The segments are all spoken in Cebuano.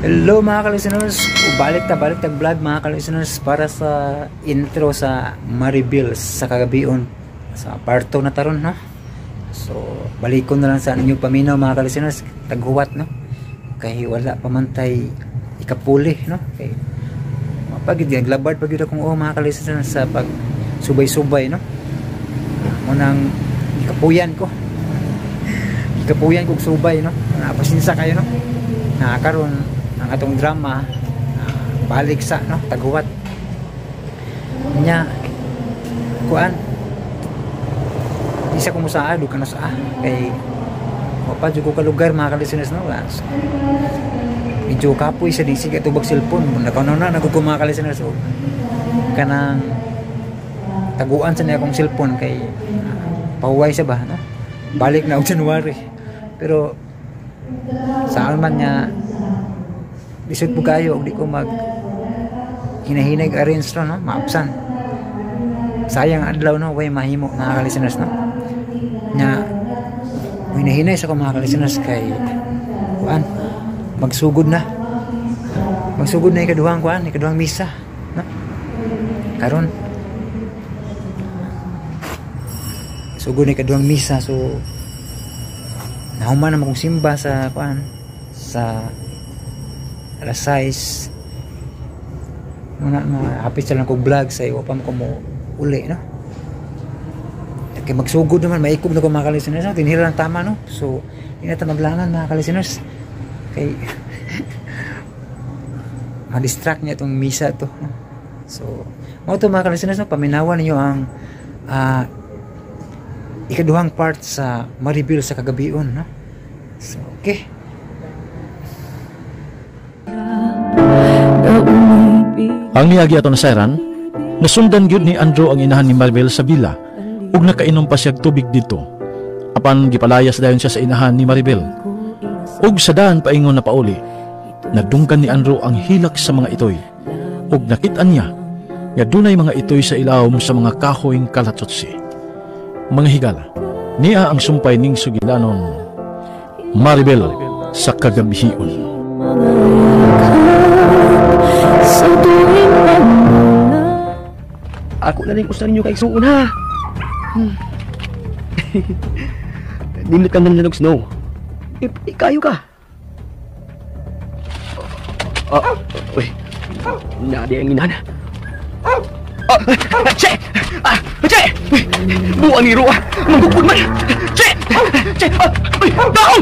Hello mga ka-listeners, balik ta tag vlog mga ka-listeners para sa intro sa Maribel sa kagabion sa part 2 na taron, no? So balikon na lang sa inyong paminaw mga ka-listeners, taghuwat, no? Kay wala pa man tay ikapuli, no? Kay mapagid naglabad pag yun akong mga ka-listeners sa pag subay-subay, no? Munang ikapuyan ko. Ikapuyan kog subay, no? Napasinsa kayo, no? Nakaroon ang atong drama balik sa, no, taghuwat nya kuan di sa kumusaa duka na sa kay wa pa jud ko ka lugar mga ka-listeners, no? So, medyo kapoy sa di sige tubag cellphone nakaw na nagko mga ka-listeners, so kanang taguan sa niya akong cellphone kay pahuway sa ba, no? Balik na og January, pero saan man niya lisod po kayo og di ko mag hinahinay arrange, no, maabsan sayang adlaw, no, way mahimo mga ka-listeners, no? Nya hinahinay sa ko mga ka-listeners kay kuan magsugod na ikaduhang kuan, ikaduhang misa, no? Karon sugod na ikaduhang misa, so nahuman naman kong simba sa kuan sa alas 6 muna nga hapit sa lang ko vlog sa iwa pa ko mo uli, no? Kay magsugod naman maikog na ko mga ka-listeners, no? Tinhira lang tama, no? So di na ta maglangan mga ka-listeners kay ma-distract niya itong misa to, no? So mao to mga ka-listeners, no? Paminawan ninyo ang ikaduhang part sa Maribel sa kagabion, no? So okay. Ang niagi ato nasayran, nasundan gyud ni Andrew ang inahan ni Maribel sa villa ug nakainom pa siyag tubig dito. Apan gipalayas dayon siya sa inahan ni Maribel. Ug sa daan paingon na pauli, nagdunggan ni Andrew ang hilak sa mga itoy ug nakit-an niya nga dunay mga itoy sa ilawom sa mga kahoyng kalatsotsi. Mga higala, niya ang sumpay ning sugilanon, Maribel sa kagabihion. Ako na rin usan ninyo kay suon, ha. Nindot ka ng lanog snow. Ikayo ka. Uy. Nadi ang inahan. Che! Che! Buang ni Roa. Manggugod man. Che! Che! Uy! Taong!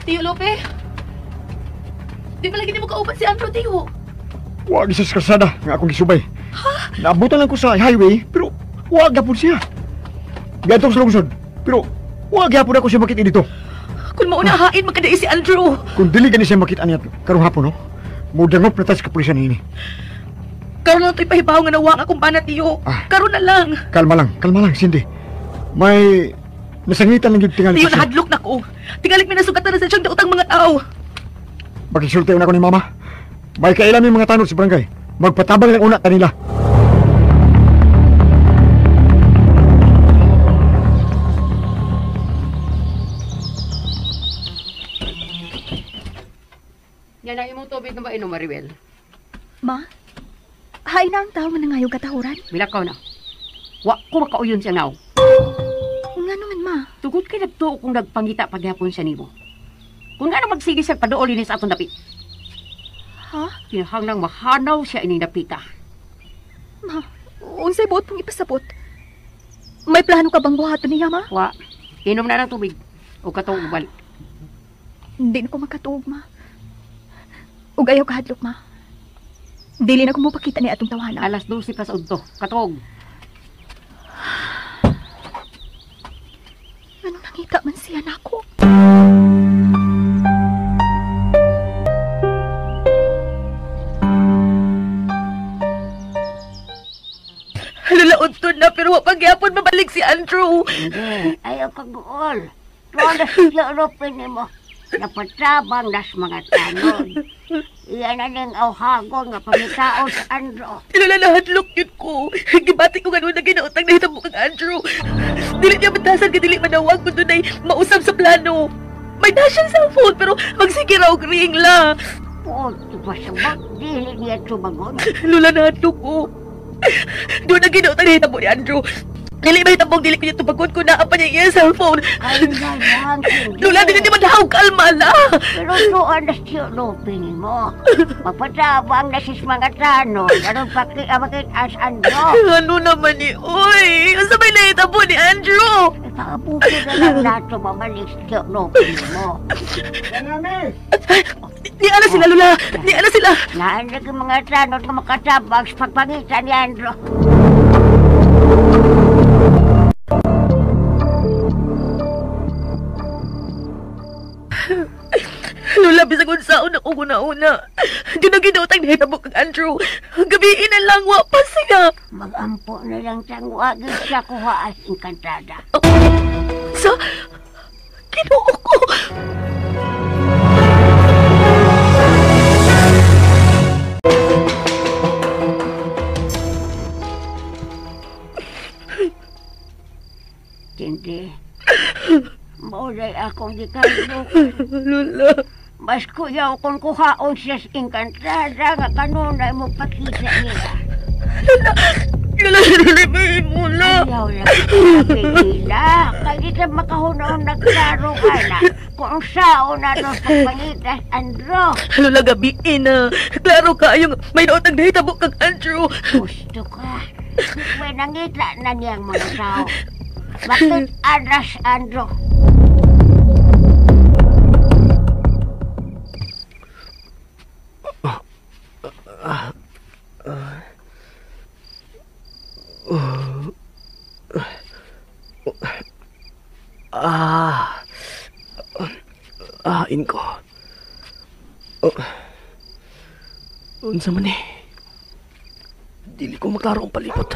Tiyo Lope, di ba lagi ni mo kauban si Andrew, Tiyo? Wag isa sa kasada nga akong gisubay. Ha? Naabutan lang ko sa highway, pero wag gapon siya. Gadtong sa lungsod, pero wag gapon ako siya makita dito. Kung mauna hain, magkadai si Andrew. Kung dili gani siya makita niya karong hapon, no? Mudangop na ta sa kapulisan niini. Karon na to'y pahibaw nga nawang akong bana, Tiyo. Karon na lang. Kalma lang, Cindy. May nasangitan lang yung tingali. Tiyo, nahadlok na ko. Tingalik may nasugatan na sa siyang daotang mga tao. Makisulti una ko ni Mama. May kailan yung mga tanod sa barangay. Magpatabang lang una kanila. Yan ang imong tubig na mainom, Maribel. Ma, hain na ang tao nga nangayog katahuran. Bilakaw na. Wa ko makauyon siya now. Nga naman, ma. Tugod kay nagtuo kung nagpangita paghapon siya nimo. Kung nga magsige siya paduol ini sa atong dapit. Ha? Kinahanglang mahanaw siya ining dapita. Ma, unsay buot pong ipasabot? May plano ka bang buhaton niya, ma? Wa. Inom na ng tubig. O katuog balik. Hindi na ko makatuog, ma. Ug ayaw kahadlok, ma. Dili na ko mapakita ni atong tawanan. 12:00 pa sa udto. Katuog. Anong nangita man siya nako? Lulaod to na, pero wa pagyapon mabalik si Andrew. Hindi, ayaw kag guol. Tuwa na siya ropin nimo. Napatabang nas mga tanod. Iyan na ning awhagon nga pangitaon sa Andrew. Lola, nahadlok yun ko. Gibati ko ganun na ginautang nahitabo kang Andrew. Dili niya batasan ka dili manawag kung dunay mausap sa plano. May na siyang cellphone pero magsige raw ring la. Puot, pasabak, dili niya tumagon. Lola, nahadlok ko. Doon na ginautang nahitabo ni Andrew. Dili ba hitabong dili ko niya tumagon kung naa pa niya iyang cellphone. Ay na lang, hindi. Lola, dili di manahog, kalma la. Pero doon na siya lupin mo. Mapatabang na sis mga tanod. Anong pakiamakit as Andrew? Ano naman ni Uy? Ano may nahitabo ni Andrew? Ipakabuti na lang nato mamalik siya lupin mo. Nanami! Ni ana sila, Lola. Ni ana sila. Naalag ang mga tanod na makatabang sa pagpangitan ni Andrew. Lola, bisag unsaon ako una-una. Doon ang ginautang nahitabo kang Andrew. Gabiin na lang, wa pa siya. Magampo na lang siyang wagin siya kuha as engkantada. Sa? Ginoo ko! Hindi. Maulay akong gikalok. Lola. Mas kuyaw kung kuhaon siya sa engkantada nga kanunay mo pakita niya. Lola! Lola, lilibahin mo na! Ayaw lang kita. Kaya di ka makahunaon nagklaro ka na kung saan na ito pagpangitas, Andrew. Lola, gabiin na. Klaro ka, yung may nautang nahitabo kang Andrew. Gusto ka. May nangita na niyang mga tao. Bakit aras, Andrew? Inko. Oh. Unsa man eh. Dili ko maklaro ang palibot.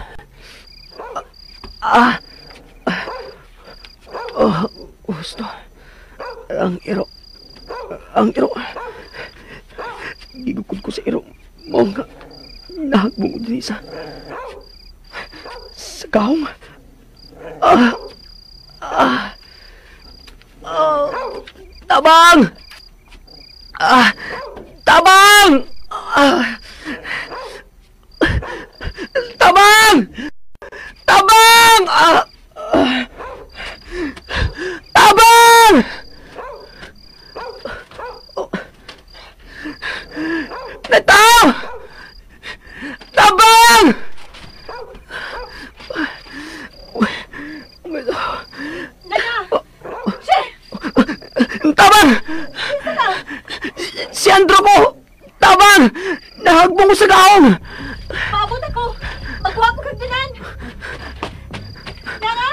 Oh, gusto. Ang iro. Ang iro. Gigukod ko sa iro. Mao nga nahagbong ko dinhi sa gahom. Tabang! Tabang! Tabang! Tabang! Tabang! Nataw! Tabang! Nana! Che! Tabang! Si Andrew ko! Tabang! Nahagbong ko sa gaong! Paabot ako! Magkuha ko kag tanan! Nana!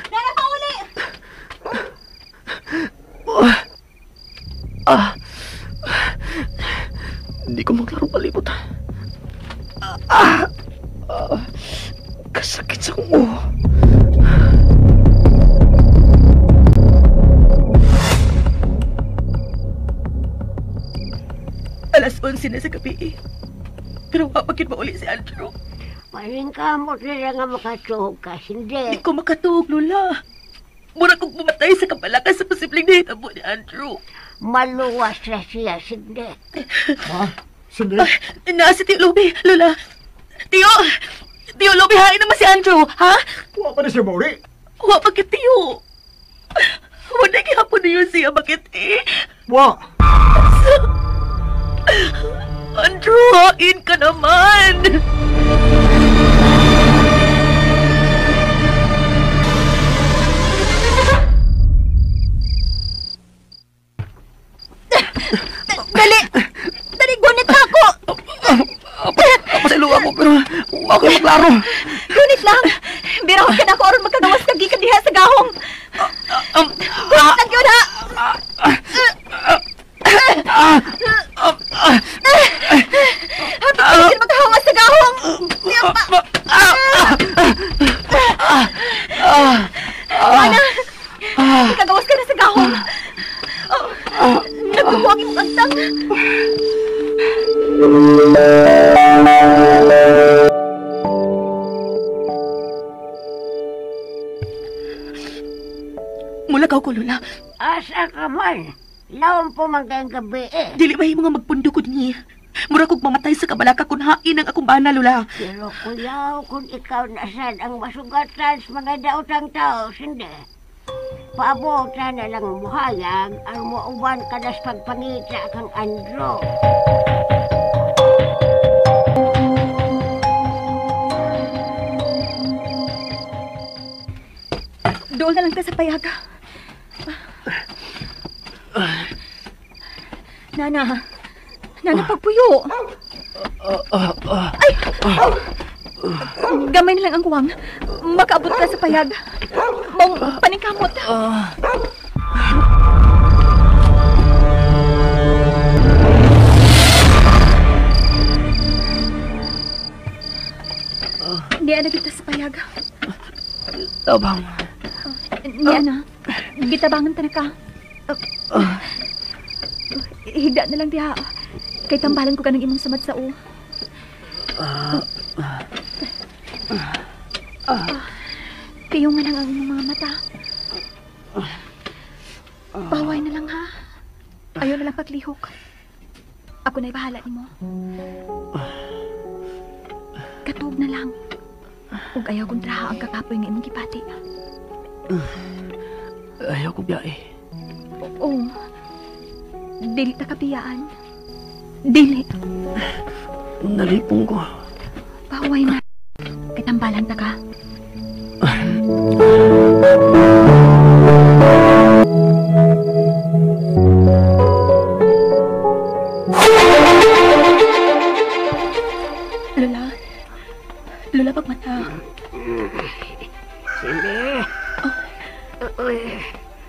Nana, pauli! Hindi ko maglaro palibot. Kasakit sa kong ulo. Alas 11 na sa gabi eh. Pero wapagin mauli si Andrew. Paningkamot nila nga makatuog ka, hindi. Hindi ko makatuog, Lola. Mura kong pumatay sa kapalakan sa posibleng nahitabo ni Andrew. Maluwas na siya, hindi. Ha? Hindi? Naa si Tio Lobe, Lola. Tio! Tio Lobe, hain naman si Andrew, ha? Wa pa na siya mauli. Wa pa kit, Tio. Wala gihapon na yun siya, bakit eh? Wa! Andrew, hain ka naman! Dali! Dali, gunit na ako! Pasaylo ako, pero wala ko maklaro. Gunit lang! Birahon ka na ako aron magkagawas ka gikan diha sa gahong. Gunit lang yun, ha! Hapit ka na magkahawas sa gahong! Ana! Magkagawas ka na sa gahong! Kuyaw ko, Lola. Asa ka man? Laom po man kayong gabi eh. Dili mahimo nga magpundo ko niya. Mura kog mamatay sa kabalaka kung hain ang akong bana, Lola. Pero kuyaw kung ikaw nasad ang masugatan sa mga daotang tao, hindi. Paabutan na lang buhayag ang mauban ka na sa pagpangita kang Andro. Dool na lang ta sa payag. Nana. Nana, pagpuyo. Ay! Gamay na lang ang kuwang. Makaabot ka sa payag. Mong paningkamot. Niya na kita sa payag. Tabang. Niya na. Gitabangan ta na ka. Higda na lang diha. Kay tambalan ko ka ng imong samad sa o. Piyong nga lang ang imong mga mata. Baway na lang ha. Ayaw na lang paglihok. Ako na'y bahala nimo. Katog na lang. Ug ayaw kontraha ang kakapoy nga imong gipati. Ayaw ko biyahe. Oo. Dili ta kapiyaan. Dili. Nalipong ko. Baway na. Katambalan ta ka. Lola. Lola, pagmata. Sige. Uy,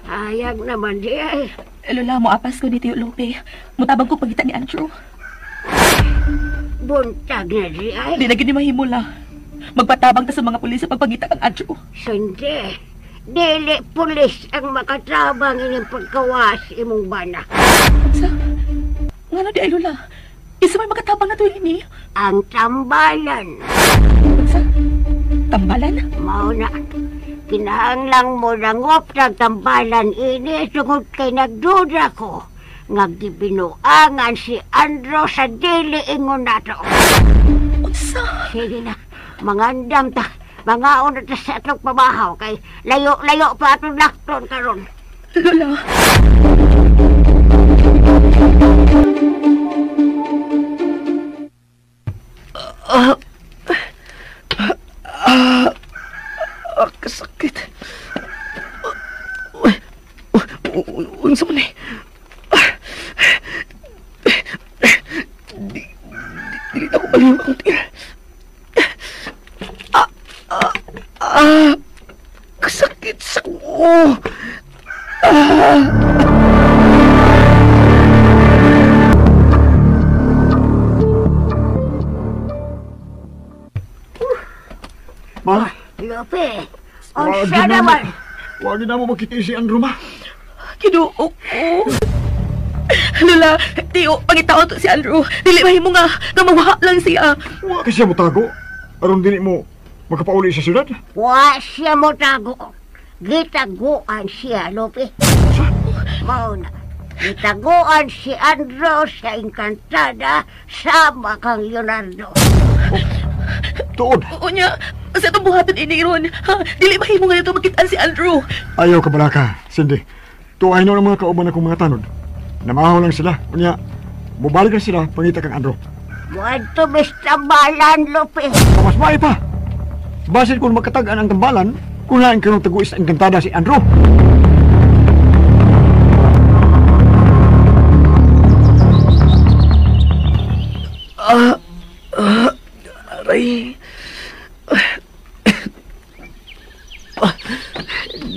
hayag naman di ay. Lola, moapas ko ni Tio Lope. Mutabang ko pagita ni Andrew. Buntag na di ay. Di na gini mahimula. Magpatabang ta sa mga pulis sa pagpagita kang Andrew. Sindi. Dili pulis ang makatabang ining pagkawas imong bana. Unsa? Ngano di ay, Lola? Isa may makatabang na tuwing ini. Ang tambalan. Unsa? Tambalan? Mao na. Kinahanglang mo nangop ng tambalan ini tungod kay nagduda ko nga gibinuangan si Andro sa dili ingon nato. Unsa? Sige na, mangandam ta. Mangaon na ta sa atong pamahaw kay layo-layo pa atong lakton karon. Lola. Kasakit. Unsa man eh. Dili na ko baliw akong tingin. Kasakit sa ko. Ma? Lope, unsa naman? Wag na mo makita si Andrew, ma. Kinuok ko. Lola, Tio, pangitaon to si Andrew. Dili mahimo nga mawaha lang siya. Wa kasi siya motago. Aron dili mo makapauli sa syudad. Wa siya motago. Gitaguan siya, Lope. Mao na. Gitaguan si Andrew sa Encantada sama kang Leonardo. Oh, tuod. Oo niya. Sa itong buhaton ini ron. Ha? Dili mahimo nga nito makitaan si Andrew. Ayaw ka balaka, Cindy. Tuwain na ng mga kauban akong mga tanod. Namahaw lang sila. Unya, mubalik na sila pangita kang Andrew. Muadto mis tambalan, Lope. Mas maay pa. Basin kung makatag-an ang tambalan, kung lain kanong taguis ang Encantada si Andrew. Aray.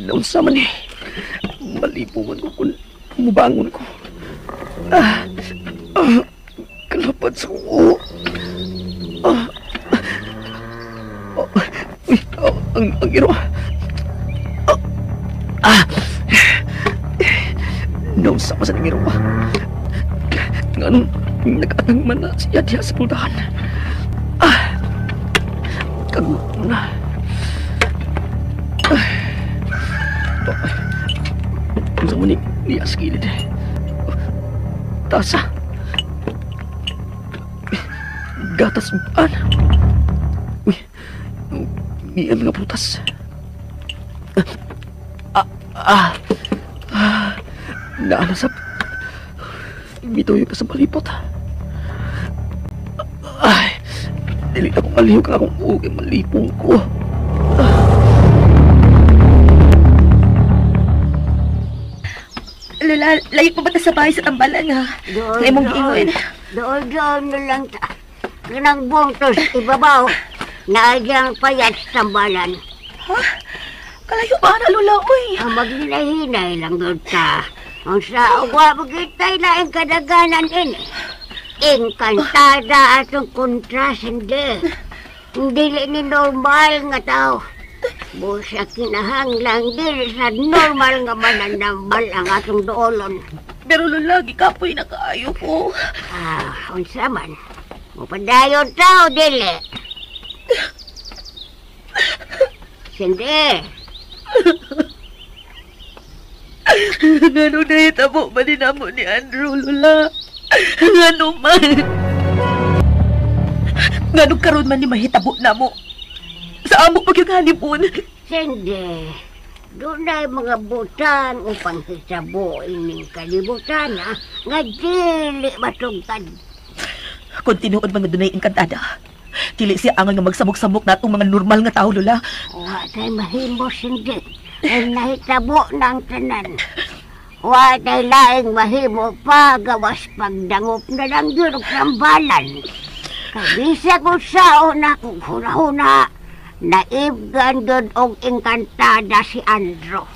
Naunsa man eh. Malipungan ko kung mubangon ko. Kalapad sa ko. Uy, ang iro. Naunsa pa sa iro. Nganong nag-atang man na siya diha sa pultahan. Kagutom na. Unsa man ni niya sa gilid. Tasa. Gatas an. Uy. Niya mga prutas. Ah. Ah. Naanasap. Bitaw yung sa palipot. Ay. Dili na akong malihok ang akong ugay malipong ko. Lola, layo pa ba ta sa bahay sa tambalan nga? Doon, Nga imong doon. giingon. Doon, doon na lang ta. Kanang bungtos ibabaw. Naadyang payat sa tambalan. Ha? Kalayo ba na, Lola? Uy! Ang maghinay-hinay lang doon ta. Ang sa uwa, magitay laing kadaganan ini. Engkantada atong kontras, hindi. Dili ni normal nga tao. Busa kinahanglan dili sa normal nga mananambal ang atong doolon. Pero Lola, gikapoy na kaayo ko. Ah, unsa man. Mupadayon tao, dili. Hindi. Ngano nahitabo ba ni namo ni Andrew, Lola? Ngano man? Ngano karon man ni mahitabo namo? Sa amo pag yung honeymoon. Hindi. Dunay mga butang upang hitabo ining kalibutan, ha? Nga dili matugtad. Kung tinuod man nga dunay engkantada, dili siya angal nga magsamok-samok natong mga normal nga tao, Lola. Wa tay mahimos, hindi. Ay nahitabo ng tanan. Wa tay laing mahimo pa gawas pagdangop na lang yun og tambalan. Kabisa ko sao na kung huna-huna, naibgan doon og engkantada si Andro.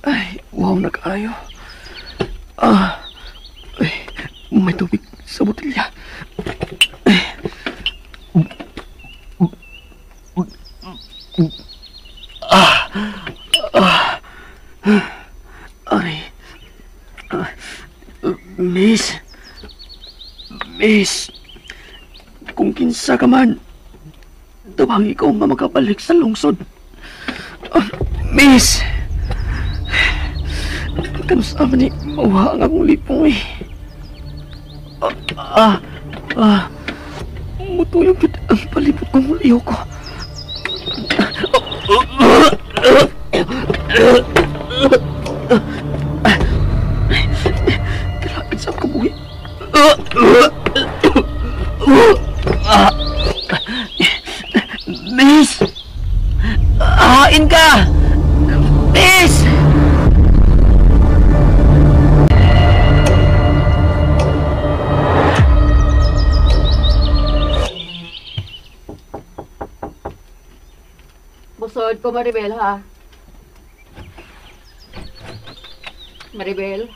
Ay, wow na kaayo. Ah, ay, may tubig sa botelya. Ay. Ah, ah, aray. Ah, miss. Miss. Kung kinsa ka man, tawang ikaw nga makabalik sa lungsod. Ah, miss. Kanusa man ni mawha ang akong lipong eh. Mutuyong gid ang palibot kong liyo ko. Grabe sa kabuhi. Miss! Hain ka! Miss! Busod ko, Maribel, ha? Maribel?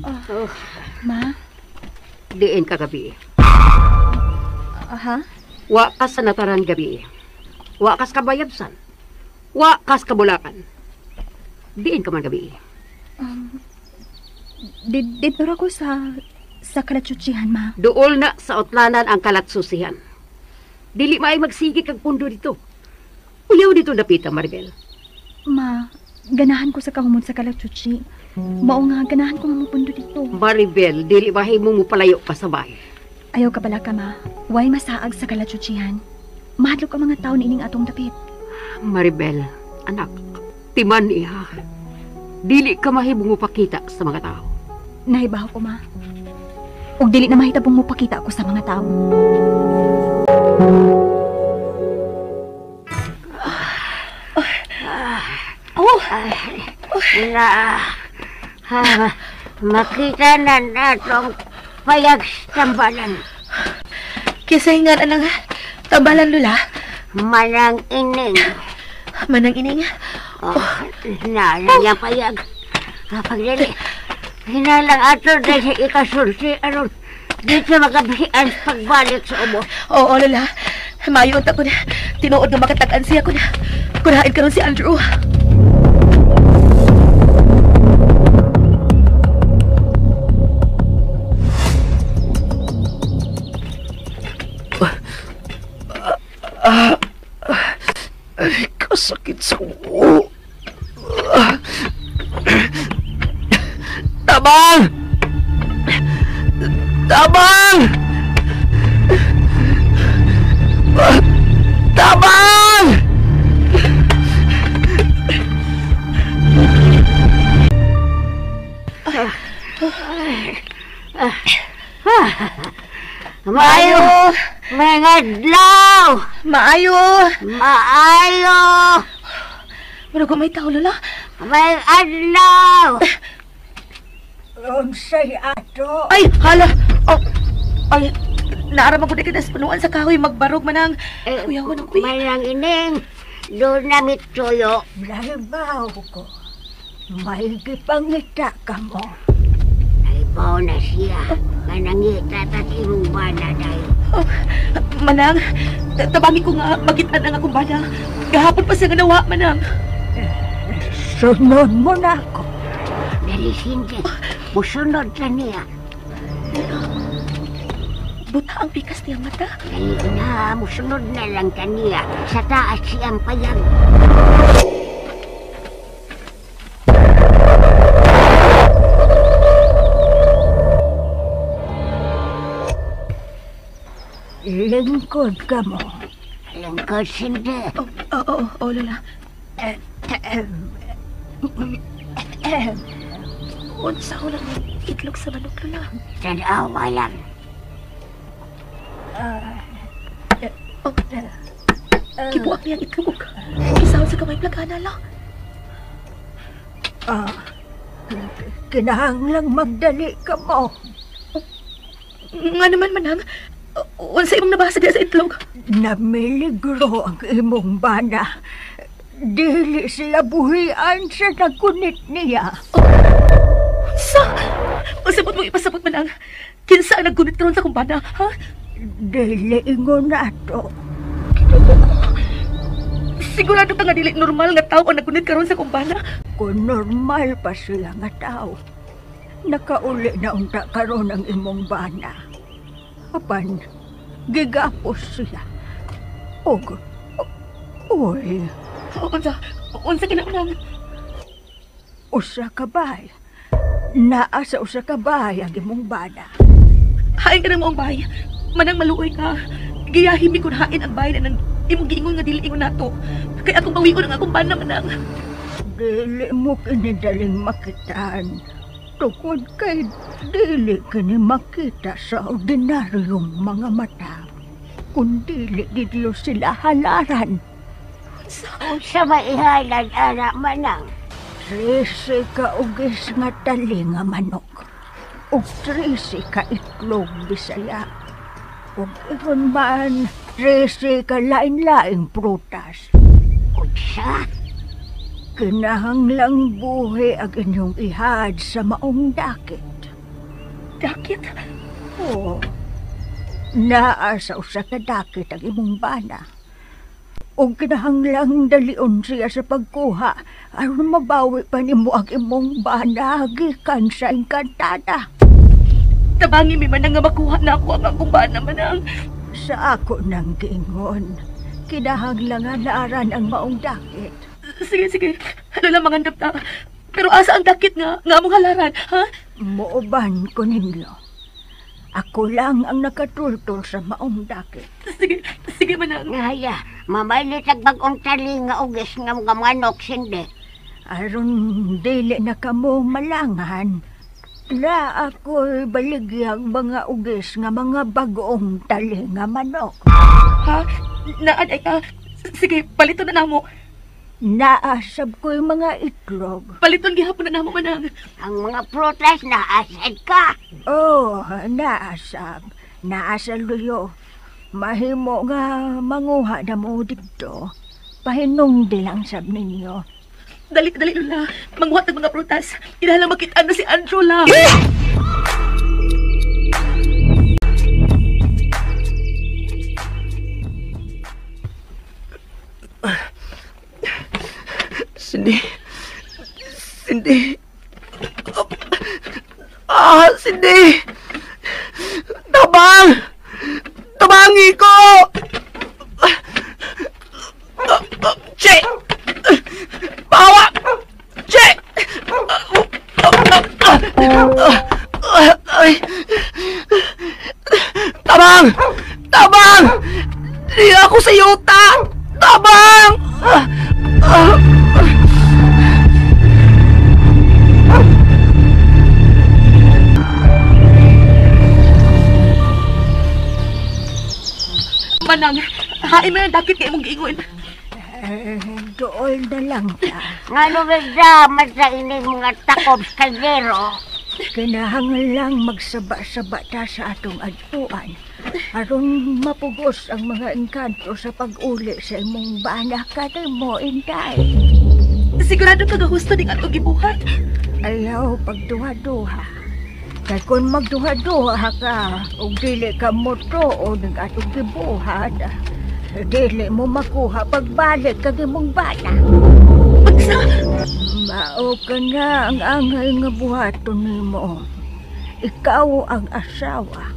Oh. Ma? Diin ka gabi. Aha? Wa ka sa nataran gabi. Wa kas kabayabsan. Wa kas kabulakan. Diin ka man gabi. Dito ra ko sa kalatsutsihan, ma. Duol na sa utlanan ang kalatsusihan. Dili maay magsige kag pundo dito. Uyaw dito dapita, Maribel. Ma, ganahan ko sa kahumon sa kalatsutsi. Mao nga, ganahan ko nga mupundo dito. Maribel, dili mahimo mo palayo pa sa bahay. Ayaw ka bala ka, ma. Way masaag sa kalatsutsihan. Mahadlok ang mga tao niining atong dapit. Maribel, anak, timan iha. Dili ka mahimong mupakita sa mga tao. Nahibaw ko, ma. Ug dili na mahitabong mupakita ako sa mga tao. Oh. Na, makita na natong payag tambalan. Kisa hingan anang tambalan, Lola? Manang ining. Manang ining? Oh, na, na payag. Pagdali, hinalang ato dahil sa ikasulti aron dito magabihan pagbalik sa ubos. Oo, Lola. Mayo unta ko na. Tinuod nga makatag-an siya ko na. Kurain karon si Andrew. Tabang! Tabang! Maayo! Mangadlaw! Maayo! Maayo! Murag may tao, Lola. May adlaw! Unsay ato? Ay, hala! Oh, ay, naaraman ko di ka sa panuan sa kahoy. Magbarog manang. Kuyawan ang kuy. Manang ining, doon na mitsuyo. Lahibaw ko. May gipangita ka mo. Lahibaw na siya. Manangita tas imong bana dahil. Oh, manang, tabangi ko nga magitan ang akong bana. Gahapon pa siya nga nawa, manang. Sunod mo na ako. Dali, Cindy. Musunod ka niya. Buta ang pikas niyang mata. Dali na, musunod na lang ka niya. Sa taas siyang payag. Lingkod ka mo. Lingkod, Cindy. Oo, oo, Lola. Unsa ko lang itlog sa manok, Lola. Tanawa lang. Oh, kibuak niya ang itlog. Isahon sa kamay plagana lang. Kinahanglang magdali ka mo. Nga naman, manang. Unsa imong nabasa diya sa itlog? Namiligro ang imong bana. Dili sila buhian sa nagkunit niya. Unsa? Unsa mo ipasabot, manang? Kinsa ang nagkunit karon sa akong bana, ha? Dili ingon nato. Sigurado ka nga dili normal nga tao ang nagkunit karon sa akong bana? Kung normal pa sila nga tao, nakauli na unta karon ang imong bana. Apan, gigapos siya. Og, uy. Unsa? Unsa kinaunang? Usa ka bay. Naa sa usa ka bay ang imong bana. Hain ka ng maong bay. Manang maluoy ka. Giyahimi kun hain ang bay na nang imong giingon nga dili ingon nato. Kay akong bawion ang akong bana, manang. Dili mo kinidaling makitaan. Tungod kay dili kini makita sa ordinaryong mga mata. Kung dili didlo sila halaran. Unsa maihalad, ara, manang? 13 ka ugis nga tali nga manok. Ug 13 ka itlog Bisaya. Ug ingon man, 13 ka lain-laing prutas. Unsa? Kinahanglang buhi ang inyong ihad sa maong dakit. Dakit? Oo. Naa sa usa ka dakit ang imong bana. Ug kinahanglang dalion siya sa pagkuha aron mabawi pa nimo ang imong bana gikan sa Engkantada. Tabangi mi manang nga makuha na ako ang akong bana, manang. Sa ako nang giingon, kinahanglang halaran ang maong dakit. Sige, sige. Lola, mangandap ta. Pero asa ang dakit nga among halaran, ha? Muuban ko ninyo. Ako lang ang nakatultol sa maong dakit. Sige, sige, manang. Ngaya, mamalit ang bagong tali nga ugis nga mga manok, Cindy. Aron dili na kamo malangan. La ako'y baligyang mga ugis nga mga bagong tali nga manok. Ha? Naan ay ka? Sige, paliton na namo. Naasab ko'y mga itlog. Paliton gihapon na namo, manang. Ang mga prutas naasad ka. Oh, naasab. Naasal luyo. Mahimo nga manguha na mo dito. Pahinungdi lang sab ninyo. Dali, dali, Lola. Manguha tag mga prutas. Kinahanglan makita na si Andrew la. Cindy. Cindy. Ah, Cindy. Tabang! Tabangi ko! Che! Bawa! Che! Ay! ko sa yuta! Tabang! Manang, hain mo yung dakit kay imong giingon. Dool na lang ta. Ngano ba man sa ining mga takob sa kaldero? Kinahanglan lang magsaba-saba ta sa atong adtuan aron mapugos ang mga engkanto sa pag-uli sa imong bana kanimo, Inday. Sigurado ka gahusto ning atong gibuhat. Ayaw pagduha-duha. Kay kung magduha-duha ka ug dili ka motuo ning atong gibuhat, dili mo makuha pagbalik kag imong bana. Unsa? Mao ka na ang angay nga buhaton nimo. Ikaw ang asawa.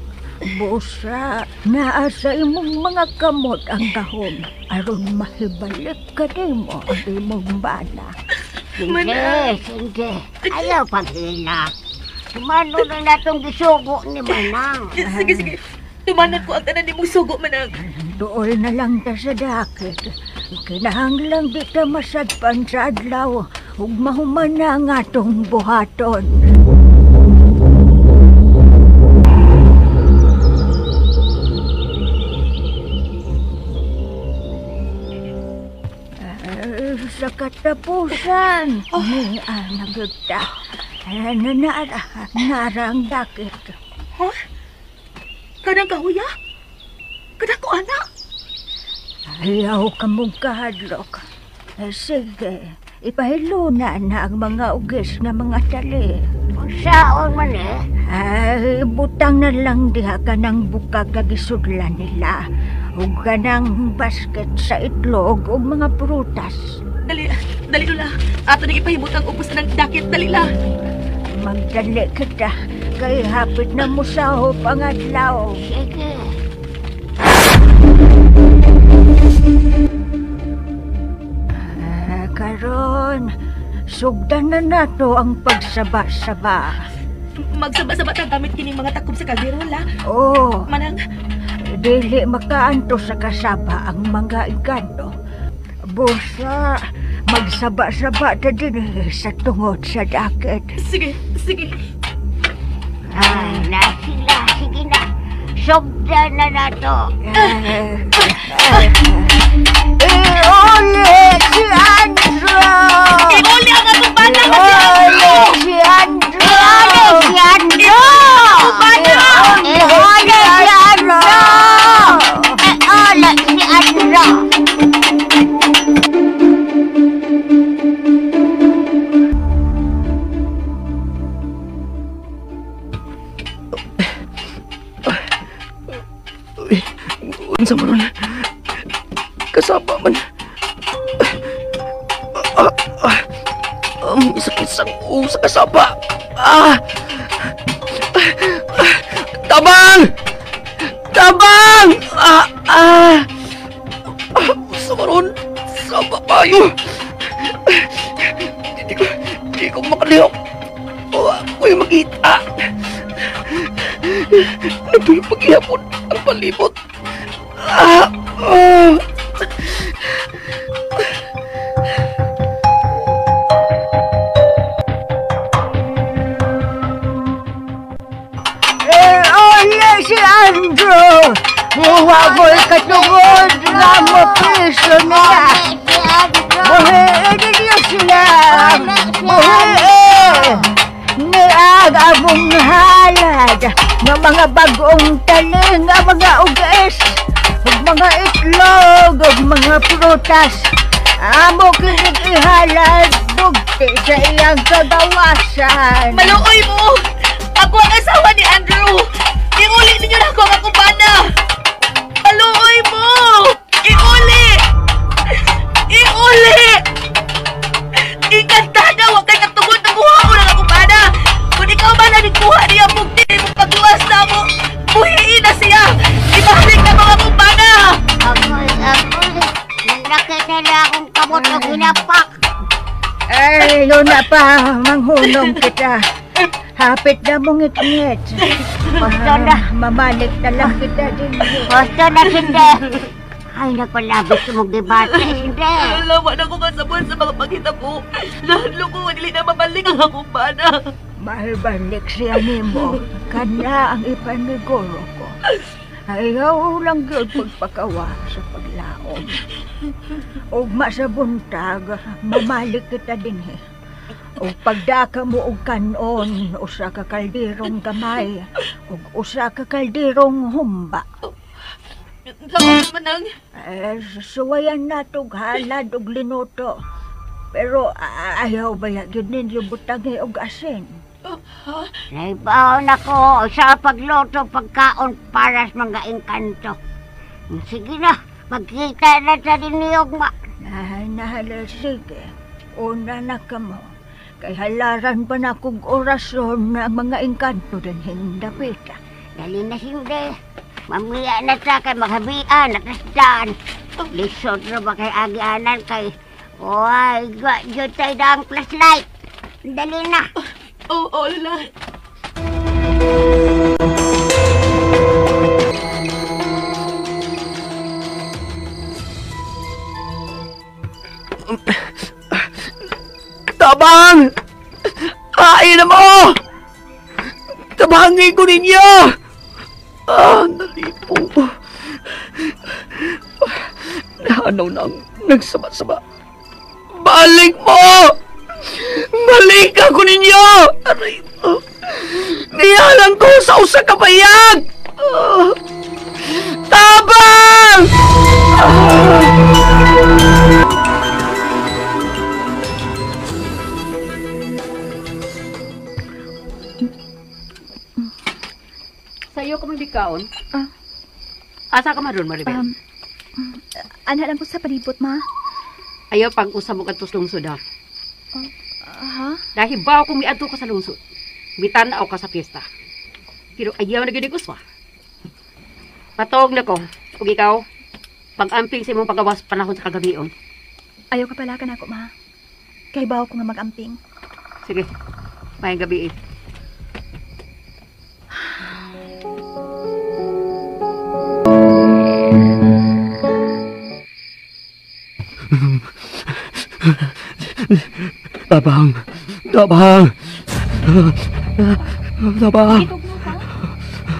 Busa, naa sa imong mga kamot ang kahon aron mahibalik ka nimo ang imong bana. Sige, sige. Ayaw paghilak. Tumano na natong gisugo ni Manang. Sige, sige. Tumanan ko ang tanan nimong sugo, Manang. Dool na lang ta sa dakit. Kinahanglang di ta masadpan sa adlaw ug mahuman na ang atong buhaton. Sa katapusan, ni anagta. Nara ang dakit. Huh? Kanang kahuya? Kanang ko, anak? Ayaw ka mong kahadlok. Sige, ipahiluna na ang mga ugis nga mga tali. Unsaon man eh? Ay, butang na lang diha ka ng bukag kagisudlan nila. Ug kanang basket sa itlog ug mga prutas. Dali, dali Lola. Ato nang ipahimot ang upos ng dakit. Dali la. Magdali kita. Kay hapit na musahop ang adlaw. Sige. Karon, sugdan na nato ang pagsaba-saba. Magsaba-saba ta gamit kining mga takob sa kaldero, la. Oo. Manang, dili makaanto sa kasaba ang mga engkanto. Busa, magsaba-saba ta din sa tungod sa dakit. Sige, sige. Ay, na sila. Sige na. Sugdan na nato. Iuli si Andrew! Iuli ang atong bana! Iuli si Andrew! Iuli si Andrew! Iuli si Andrew! Iuli si Andrew! Unsa man ron? Kasaba man. Sakit sa sa kasaba. Tabang! Tabang! Unsa man ron? Saba kayo. Di ko makalihok. Ako'y makita. Nagdulog paghihapon ang palibot. Iuli si Andrew! Huwa mo'y katungod nga mo piso niya! Buhiin ninyo sila! Buhiin! Niag among halad nga mga bagong taling nga mga ugis, ug mga itlog, ug mga prutas. Amo kinig ihalad bugti sa iyang kagawasan. Maluoy mo! Ako ang asawa ni Andrew! Iuli ninyo na ako ang akong bana! Maluoy mo! Iuli! Iuli! Inkantada! Huwag kay katungod na kuha ko ng akong bana! Kung ikaw ba na nagkuha niya bugti mong pagluwas na mo, buhiin na siya! Ibalik na mga akong bana! Agoy, agoy. Nakita na akong kamot o ginapak. Ay, yun na pa, manghunong kita. Hapit na mong itngit. Gusto na. Mamalik na lang kita din. Gusto na, Sinde. Ay, nagpalabis sa mong debate, hindi. Lola, wala ko kasabot sa mga paghitabo. Nahadlok ko, dili na mabalik ang akong bana. Mahibalik siya nimo. Kana ang ipaniguro ko. Ayaw lang gyud pagpakawa sa paglaom. Ugma sa buntag, mamalik kita dinhi. Og pagdaka mo og kanon, usa ka kalderong gamay, ug usa ka kalderong humba. Tama manang. Suwayan na tog halad og linuto. Pero ayaw ba gyud ninyo butangi og asin? Naibaon ako sa pagluto pagkaon para sa mga engkanto. Sige na, magkita na sa diniyog ma. Nahala, sige. Una na ka mo. Kay halaran pa na kong orasyon ang mga engkanto din hindapita. Dali na hindi. Mamiya na sa kay maghabian, nakasdaan. Lisod na ba kay agianan kay... Oy, yun tayo na ang flashlight. Dali na. Oo, oh, Lola. Tabang! Kain na mo! Tabangin ko ninyo! Ah, nalipong ko. Naanaw na ang nagsama-sama. Balik mo! Balik ako ninyo! Aray ko! Niyalang ko sa usa ka bayag! Tabang! Sa iyo ko magbikaon? Asa ka man ron, Maribel? Ana lang ko sa palibot, ma. Ayaw pag-usap mo kadto sa lungsod, ha? Ha? Dahil ba kung miadto ka sa lungsod, mitan-aw ka sa piyesta. Pero ayaw na gyud uswa. Patog na ko, ug ikaw, pag-amping sa imong pagawas panahon sa kagabion. Ayaw ka pala ka nako, ma. Kay bawo ko nga mag-amping. Sige, maayong gabi. Tabang! Tabang! Tabang! Gitugno ka?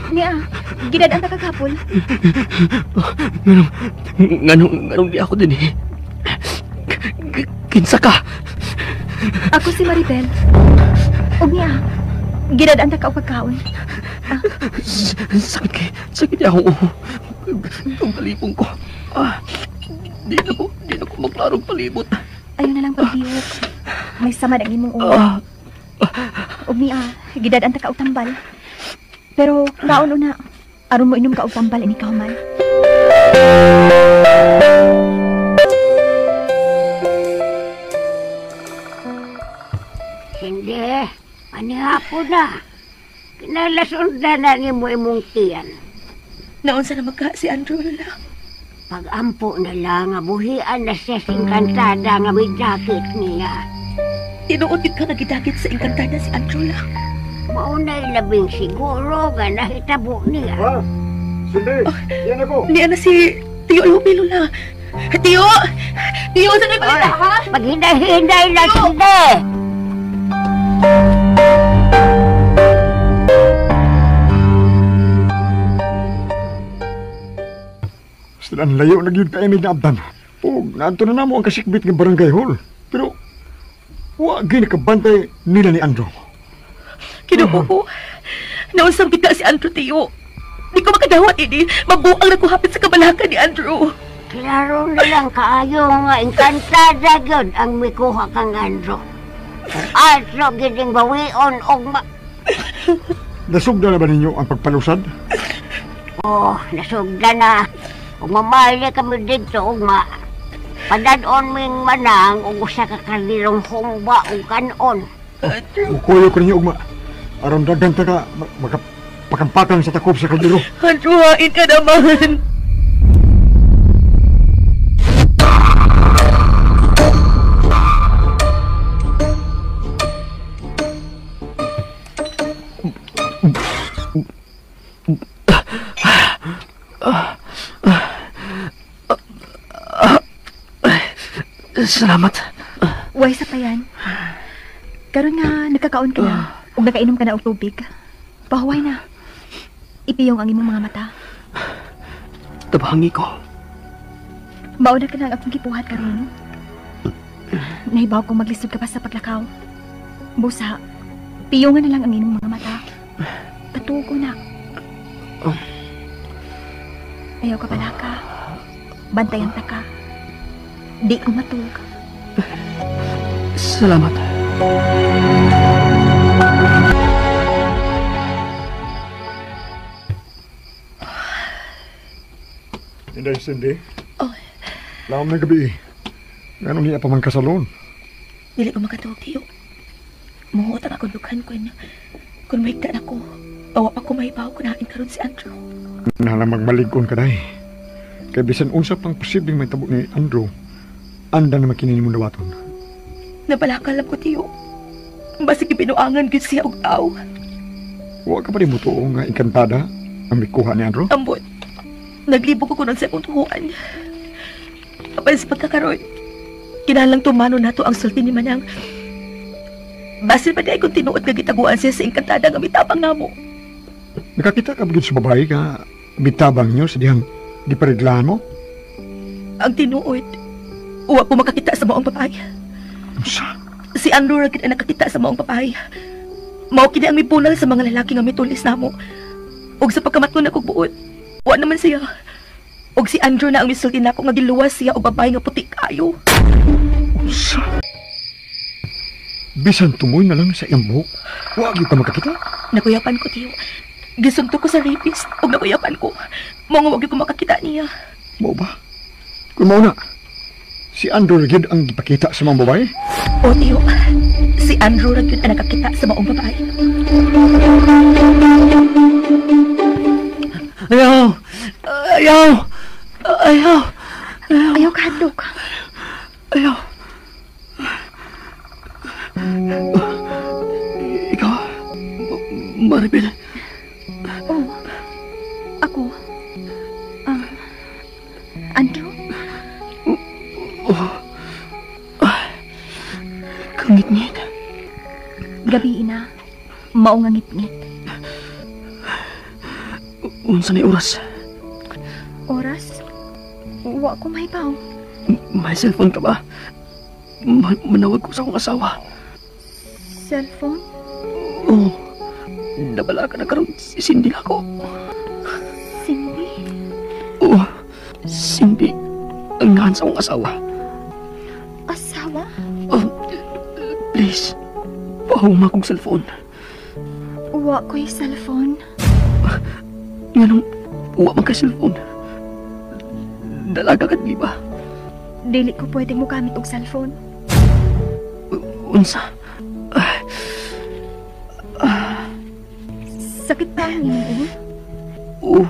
Niya, gidad-an ta kagapon. Nganong di ako din eh. Kinsa ka? Ako si Maribel. Og niya, gidad-an ta ka og pagkaon. Sakit kay, sakit niya akong uho. Itong palibong ko. Di na ko maklarong palibot. Ayaw na lang pagbihok. May samad ang imong ulo. Og niya, gidad-an ta ka og tambal. Pero kaon una, aron mo inom ka og tambal ini ka human. Hindi, manihapon na. Kinalasundan na ni mo imong tiyan. Naunsa na magka si Andrew, Lola? Pag-ampo na lang, buhian na siya sa engkantada nga may dakit niya. Tinuod ka nga gidakit sa engkantada si Andrew, la. Maunay labing siguro nga nahitabo niya. Ha? Cindy, yan ako. Niya na si Tiyo Lupi, Lola. Tiyo! Tiyo, saan na balita, ha? Maghinay-hinay lang, Cindy! Ang layo na gyud kaimig na abdan. O, naadto na namo ang kasikbit ng barangay hall. Pero, wa gyud nakabantay nila ni Andrew. Kinuko ko. Naunsang kita si Andrew, Tiyo. Di ko makadawat ini. Mabuang na ko hapit sa kabalakan ni Andrew. Klaro na lang kaayo nga engkantada gyud ang mikuha kang Andrew. Aso gyud ning bawion og ma... Nasugda na ba ninyo ang pagpalusad? Oh, nasugda na. Umamali kami dito, ugma. Padadon ming manang, ug usa ka kalirong humba ug kanon. Ukuyo ko ninyo, ugma. Aron daghan ta ka makapakampakan sa takop sa kaldero. Andrew, hain ka naman. Salamat. Way sa payan. Karon nga nagkakaon ka na ug nakainom ka na og tubig. Pahuway na. Ipiyong ang imong mga mata. Tabangi ko. Mauna ka na ang akong gipuhat karon. Nahibaw kong maglisod ka pa sa paglakaw. Busa, piyongan na lang ang imong mga mata. Katugo na. Ayaw ka palaka. Bantayan ta ka. Di ko matug. Salamat. Inday, Cindy. Oh. Laom na gabi. Nganong niya pa man kasalon? Dili ko makatuog, tiyo. Muhuot ang akong dughan kun mahigtan ako. Awa pa ko mahibaw kung nain karon si Andrew. Nalang magmalig-on ka, day. Kaya bisan unsa pang posibleng may tabo ni Andrew, anda na makinin mo dawaton. Nabalakalam ko, tiyo. Basig ibinuangan gyud siya og tao. Wa ka pa rin mo tuo nga engkantada ang mikuha ni Andrew? Ambot. Naglibog ko kunon sa akong tuhuan. Apan sa pagkakaroon, kinahanglang tumano nato ang sulti ni Manang. Basin pa di ay kung tinuod nga gitaguan siya sa engkantada nga mitabang namo. Nakakita ka ba sa babae nga mitabang niyo sa dihang giparidlahan mo? Ang tinuod, uwa ko makakita sa maong babae. Unsa? Si Andrew ra gid ang nakakita sa maong babae. Mao kini ang mipunal sa mga lalaki nga mitulis namo. Ug sa pagkamatngon akong buot, wa naman siya. Og si Andrew na ang misulti nako nga giluwas siya og babae nga puti kayo. Unsa? Bisan tumoy na lang sa iyang buhok, wa gyud ka makakita? Nakuyapan ko, tiyo. Gisunto ko sa rapist ug nakuyapan ko. Mao nga wa gyud ko makakita niya. Mao ba? Kung mao na, si Andrew ra gyud ang gipakita sa mga babae? O, tiyo. Si Andrew ra gyud ang nakakita sa maong babae. Ayaw! Ayaw! Ayaw! Ayaw ka, hadlok. Ayaw! Ikaw, Maribel. Oh, ako. Andrew? Oh. Kangit-ngit. Gabi ina, mao nga ngit-ngit. Unsa ni oras? Oras? Wa ko mahibaw. May cellphone ka ba? Manawag ko sa akong asawa. Cellphone? Oo. Nabala ka na karon si Cindy na ako. Cindy? Oo. Cindy. Ang ngahan sa akong asawa. Asawa? Oh, please. Pahuma kong cellphone. Wa ko'y cellphone. Nganong wa man kay cellphone? Dalaga ka, di ba? Dili ko pwede mo gamit og cellphone. Unsa? Sakit pa ang imong ulo? Oo.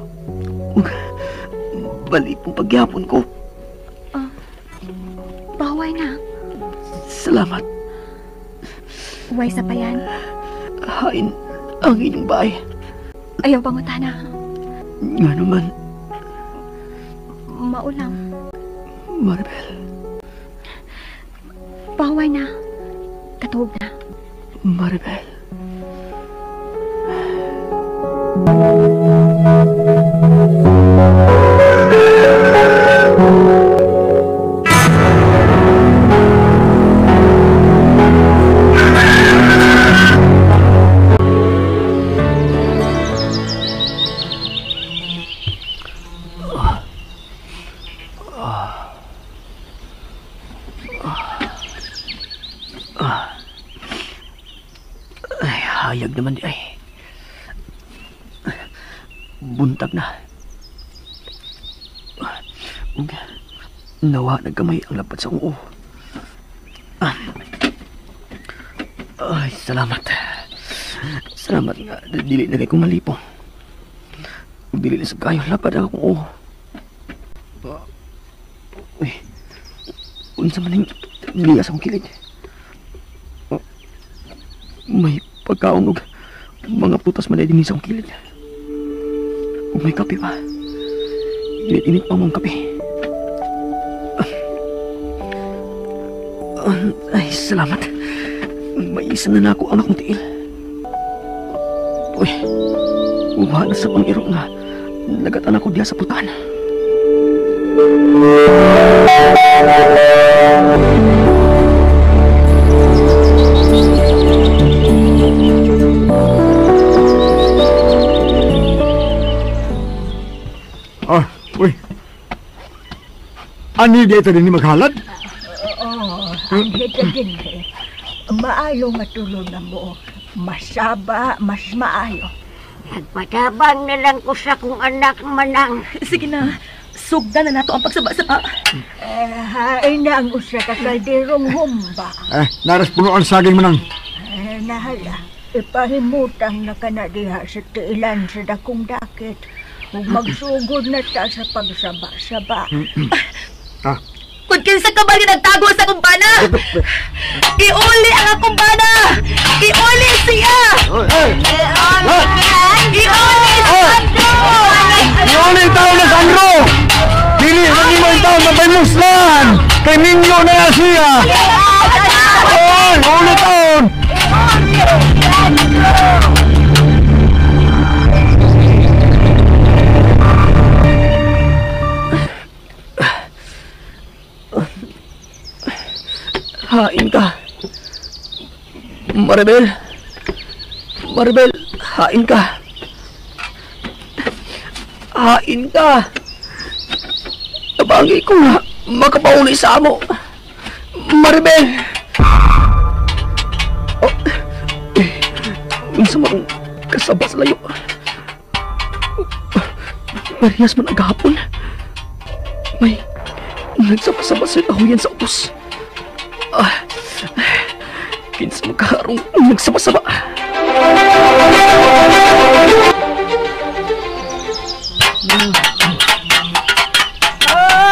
Balik pong pagyapon ko. Baway na. Salamat. Uway sa payan. Hain ang inyong bahay. Ayaw pangutana. Nga naman. Maulang. Maribel. Baway na. Katuog na. Maribel. Ay, hayag naman di ay. Buntag na. Ug nawa nagkamay ang lapad sa uo. Ay, salamat. Salamat nga. Dili na kay kong malipong. Ug dili na sa kayo lapad ang akong uo. Uy, unsa man ning liya sa akong kilid? May pagkaon og mga prutas man dinhi sa akong kilid. Ug may kape pa. Init-init pa mong kape. Ay, salamat. May isa na nako ang akong tiil. Uy, uwa na sa pang-iro nga. Nagatan ako diya sa putan. Ah, uy. Ani di ito din ni maghalad? Oo, ani ka din eh. Maayo nga tulog na mo. Masaba, mas maayo. Nagpatabang na lang ko sa kong anak manang. Sige na, sugdan na nato ang pagsaba-saba. Eh, hain na ang usa ka kalderong humba. Eh, naras puno ang saging manang. Eh, nahala. Ipahimutang na ka na diha sa tiilan sa dakong dakit. Ug magsugod na ta sa pagsaba-saba. Ah. Kung kinsa ka ba nagtago sa akong bana? Iuli ang akong bana! Iuli siya! Iuli si Andrew! Iuli tao na sa Andrew! Dili, hindi mo yung tao na baymuslan! Kay Minyo na siya! Oy, uli taon! Hain ka. Maribel. Maribel, hain ka. Hain ka. Tabangi ko nga makapauli sa amo. Maribel. Oh, eh, unsa man kasaba sa layo. Parehas man ang gahapon. May nagsaba-saba sa kahuyan sa ubos. Ah, kinsa magkaharong nagsaba-saba.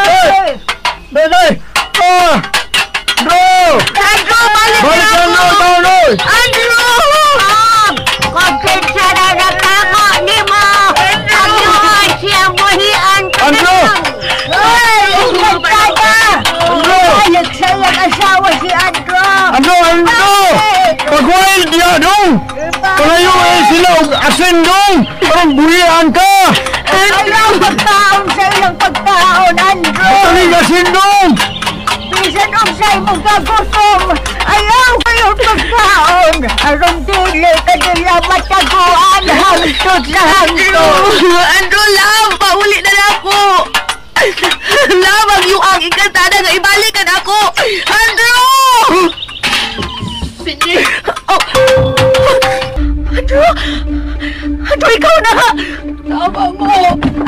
Hey! Bebe! Ah! Bro! Andrew, balik Balik na na taon, oy! Andrew! Kung kinsa na nagtako ni mo, ang yuhan siya muhian ka Andrew! Ay, nagtada! Andrew! Balik sa iyang asawa si Andrew! Andrew, Andrew! Pag-wild ya, dong! Palayo eh sila og asin, dong! Parang buhian ka! Ayaw pagkaon sa ilang pagkaon, Andrew! Patalig asin, dong! Bisan unsay mong kagutom, ayaw kayo pagkaon! Aron dili ka nila mataguan, hangtod na hangtod! Andrew, love! Pauli na na ako! Love, ang yuang ikantada nga ibalikan ako! Andrew! Cindy! Oh. Andrew! Andrew, ikaw na! Tama mo!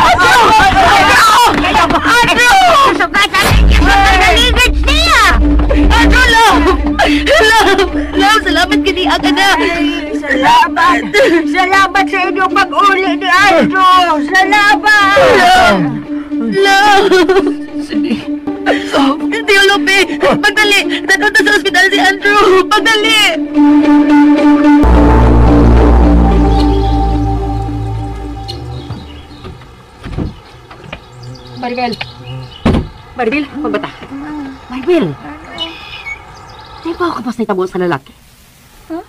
Andrew! Andrew! Andrew! Sugatan niya pagkanaligid siya! Andrew, love! Love! Love, salamat kini ka na! Ay, salamat! Salamat sa inyong pag-uli ni Andrew! Salamat! Love! Love! Cindy. Love. Tio Lupe! Pagdali! Dadunta sa ospital si Andrew! Pagdali! Maribel! Maribel, pagbata. Maribel! Di ba ako pas nitabo sa lalaki? Huh?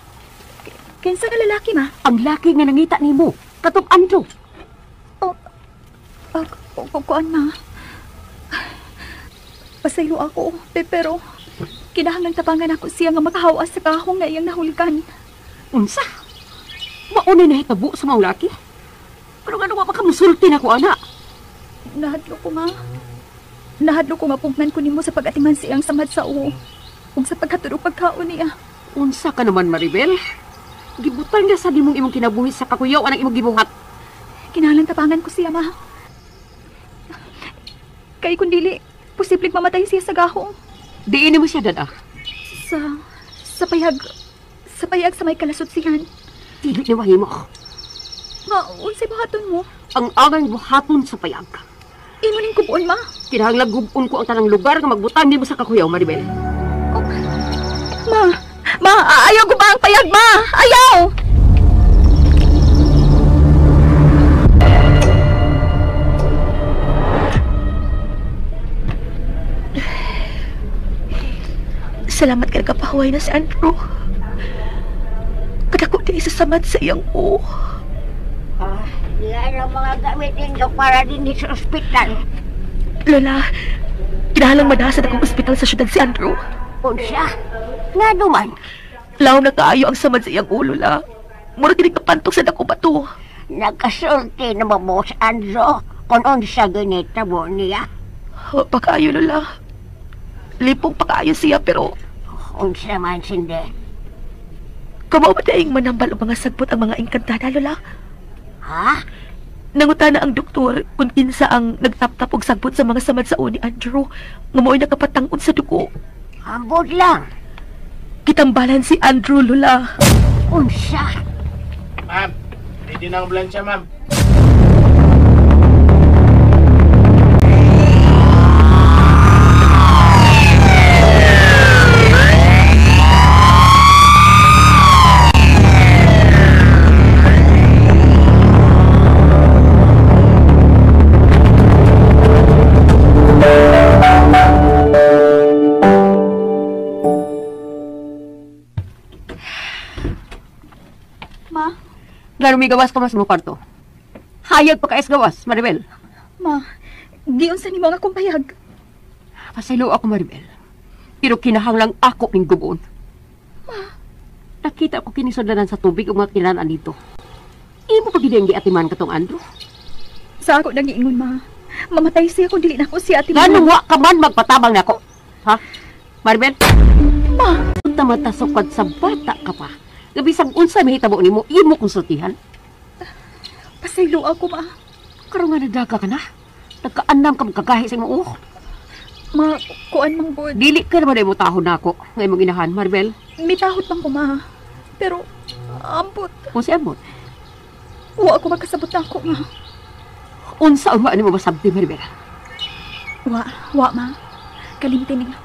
Kinsa nga lalaki, ma? Ang laki nga nangita nimo, katong Andrew. Oh, kuan, ma. Pasaylo ako, pero kinahanglang tabangan ako siya nga makahawas sa kahong nga iyang nahulgan. Unsa? Maunay nahitabo sa mga laki? Pero nga wa makamusulti na ko, ana. Nahadlo ko, ma. Nahadlo ko nga pugnan ko nimo sa pag-atiman siyang samad sa uwo. Ug sa pagkatulog pagkaon niya. Unsa ka naman, Maribel? Gibutan na sa nimong imong kinabuhi sa kakuyaw anang imong gibuhat. Kinahanglan tabangan ko siya, ma. Kay kun dili, posibleng mamatay siya sa gahong. Diin mo siya dada. Sa payag sa may kalasot siyan. Dili ni mahimo. Ma, unsay buhaton mo? Ang angang buhaton sa payag. Imo ning kubuon, ma. Kinahanglan gubon ko ang tanang lugar nga magbutang nimo sa kakuyaw, Maribel. Oh, ma, ayaw ko ba ang payag, ma? Ayaw! Salamat kay nagkapahuway na si Andrew. Kadako di sa samad sa iyang o. Yan ang mga gamit ninyo para din sa ospital. Lola, kinahalang madasa na kong ospital sa syudad si Andrew. Unsa? Nga duman? Lawom na kaayo ang samad sa iyang ulo, la. Mura kini kapantok sa dako bato. Nagkasulti na mo si Andrew kung unsa ganita mo niya. Pakaayo, Lola. Lipong pakaayo siya, pero... Unsa man, Cindy? Kamao ba daing manambal o mga sagbot ang mga engkantada, Lola? Ha? Nangutana ang doktor kung kinsa ang nagtaptap og sagbot sa mga samad sa ni Andrew nga mao'y nakapatang-on sa dugo. Ambot lang. Kitambalan si Andrew, Lola. Unsa? Ma'am, ready na ang ambulansya, ma'am. Ma? Laro may gawas ka mas mo kwarto. Hayag pa kaes gawas, Maribel. Ma, giunsa nimo ang akong payag. Pasaylo ako, Maribel. Pero kinahanglang ako ning gubon. Ma? Nakita ko kinisudlanan sa tubig ang mga kinanan dito. Imo pa gid ang giatiman katong Andrew? Sa ako nang giingon, ma. Mamatay siya kung dili nako siya atiman. Nganong wa ka man magpatabang nako? Ha? Maribel? Ma! Unta man ta sukad sa bata ka pa. Gabisag unsa mahitabo nimo, imo konsultihan. Pasaylo ako, ma. Karon nga nagdaga ka na. Nagkaanam ka magkagahi sa imong uok. Ma, kuan mang gud. Dili ka naman ay mutahon nako nga imong inahan, Maribel. Mitahot man ko, ma. Pero ambot. Kung si ambot? Wa ako magkasabot nako, ma. Unsa ang nimo masabti, Maribel? Wa, wa, ma. Kalimti ning.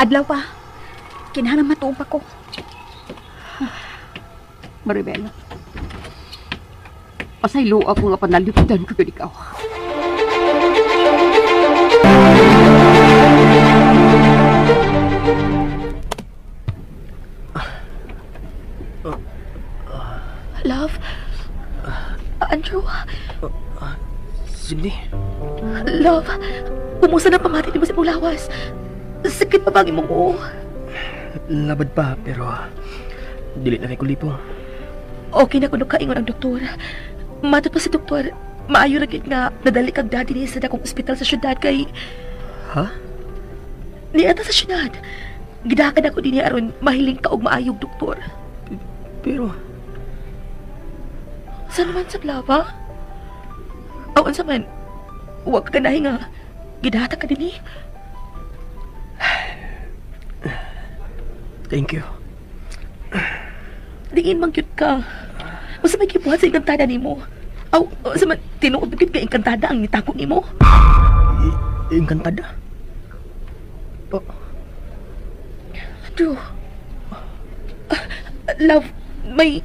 Adlaw pa. Kinahanglan matuog pa ko. Maribel, pasaylo ako nga panalipdan ko ikaw. Love? Andrew? Cindy? Love, pumusa na pamati mo sa imong lawas. Sakit pa ba ang imong uo? Labad pa, pero dili na kay kulipong. Okay na kuno kaingon ang doktor. Matod pa sa doktor, maayo ra gid nga nadali kag daddy niya sa dakong ospital sa syudad kay... Ha? Niata sa syudad. Gidakan ako dinhi aron mahiling ka og maayog doktor. Pero... Saan man sa plava? Aw, unsa man? Wa ka ganahi nga gidata ka dinhi. Thank you. Diin man gyud ka. Unsa may gibuhat sa engkantada nimo? Aw, unsa man tinuod gyud ka engkantada ang nitako nimo? Engkantada? Oh. Andrew. Love, may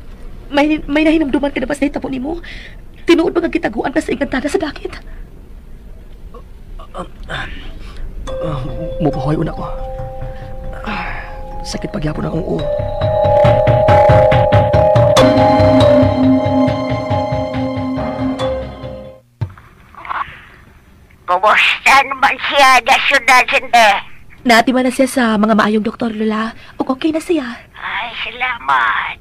nahinamduman ka na ba sa hitabo nimo? Tinuod ba nga gitaguan ka sa engkantada sa dakit? Mupahoy una ko. Sakit pagyapon akong uo. Kumusta naman siya na syudad, Cindy? Naatiman na siya sa mga maayong doktor, Lola. O okay na siya. Ay, salamat.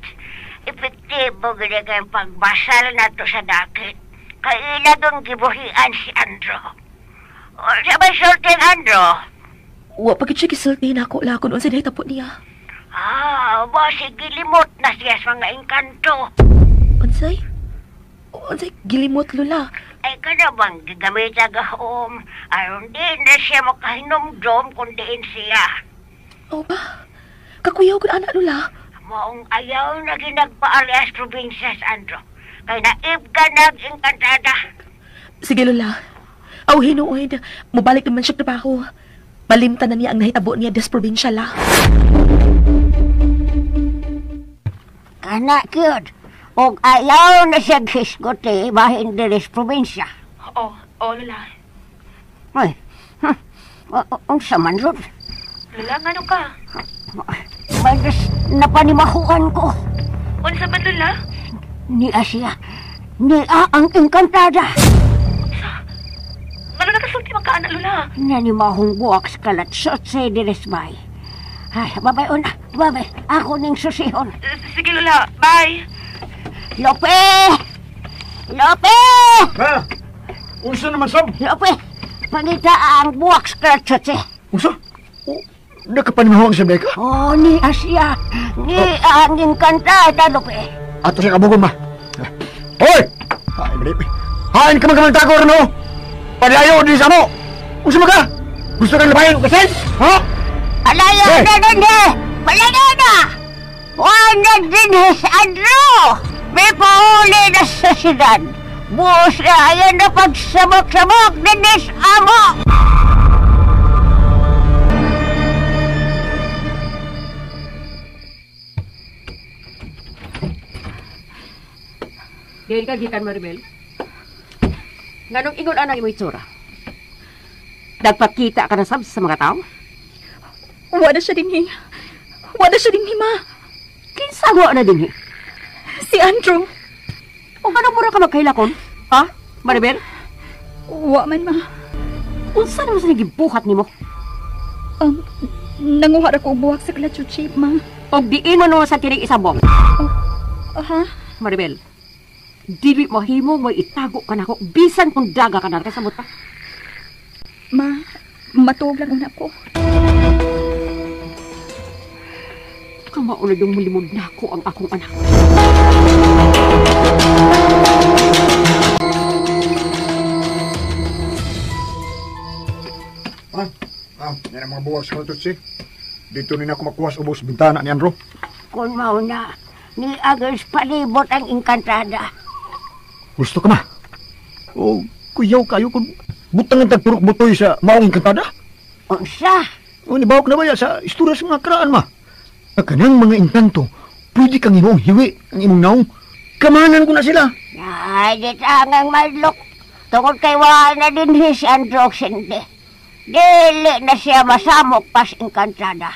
Epektibo gina kayong pagbasal na to sa dakit. Kay ilag ang gibuhian si Andrew. O, sa may sulting, Andrew? Wa pa gid siya gisulti na ako, la, kung unsa nahitabo niya. Ah, ba, sige, limot na siya sa mga engkanto. Unsay? Unsay gilimot, Lola? Ay, kada bang gigamit ang home? Aron di na siya makahinumdom kung diin siya. O ba? Kakuyaw ko na, anak, Lola. Maong ayaw na ginagpaalias probinsya, Andrew. Kay naib ka nag-engkantada. Sige, Lola. Aw, hinuoy. Mubalik naman siya trabaho. Malimtan na niya ang nahitabo niya des probinsya, la. Kana, cute. Og ayaw na siya gisguti, bahin diris probinsya. Oo, oo, Lola. Ay, unsa man, Lord? Lola, ngano ka? Magas napanimahuan ko. Unsa man, Lola? Niya siya. Niya ang engkantada. Unsa? Ngano nakasulti man ka, anak, Lola? Nanimahong buwak sa kalatsotse diresbay. Ay, babay una. Babay. Ako ning susihon. Sige, Lola. Bye. Lope! Lope! Ha? Unsa naman, Sab? Lope! Pangita ang buwak sa kalatsotse. Unsa? Oh, nakapanimaho ang siyam ka? Oh, niya siya. Niya ang engkantada, Lope. Ato siya kabugon, ma. Hoy! Ay, mali. Hain ka magkamantagor, no? Padayo din sa mo. Unsa man ka? Gusto kang labayan o kasin? Ha? Palayo Hey! na din eh! Palayo na! Wala din eh sa Andrew! May pauli na sa siyudad. Buos na ayan na pagsamok-samok din eh sa amo! Diyan ka gikan, Maribel. Nganong ingon anang imong itsura? Nagpakita ka na sab sa mga tao? Wala siya dinhi. Wala siya dinhi, ma. Kinsa wa na dinhi? Si Andrew. O ganong mura ka magkahilakon? Ha, Maribel? Wa man, ma. Unsa naman sa gibuhat nimo? Nanguha ra ko og buhak sa kalachuchi, ma. Og diin mo naman sa kining isabong. Oh, ha? Maribel, dili mahimo mo itago ka nako bisan kung daga ka na kay samot ka. Ma, matuog lang una ko. Kamaunod yung mulimod nako ang akong anak. Ah, yan ang mga buwag sa kalatsotse. Dito ni ako makuha sa ubos bintana ni Andrew. Kung mauna, ni Agnes palibot ang engkantada. Gusto ka ma? O, kuyaw kayo kung butang ang tagturok butoy sa maong engkantada? Unsa? O, nibawak na ba ya sa istorya sa mga karaan ma? Ang kanang mga engkanto, pwede kang inuong hiwi ang imong naong. Kamanan ko na sila. Ay, di tangang madlok. Tungod kay wala na din si Andrew Sinde. Dili na siya masamok pas engkantada.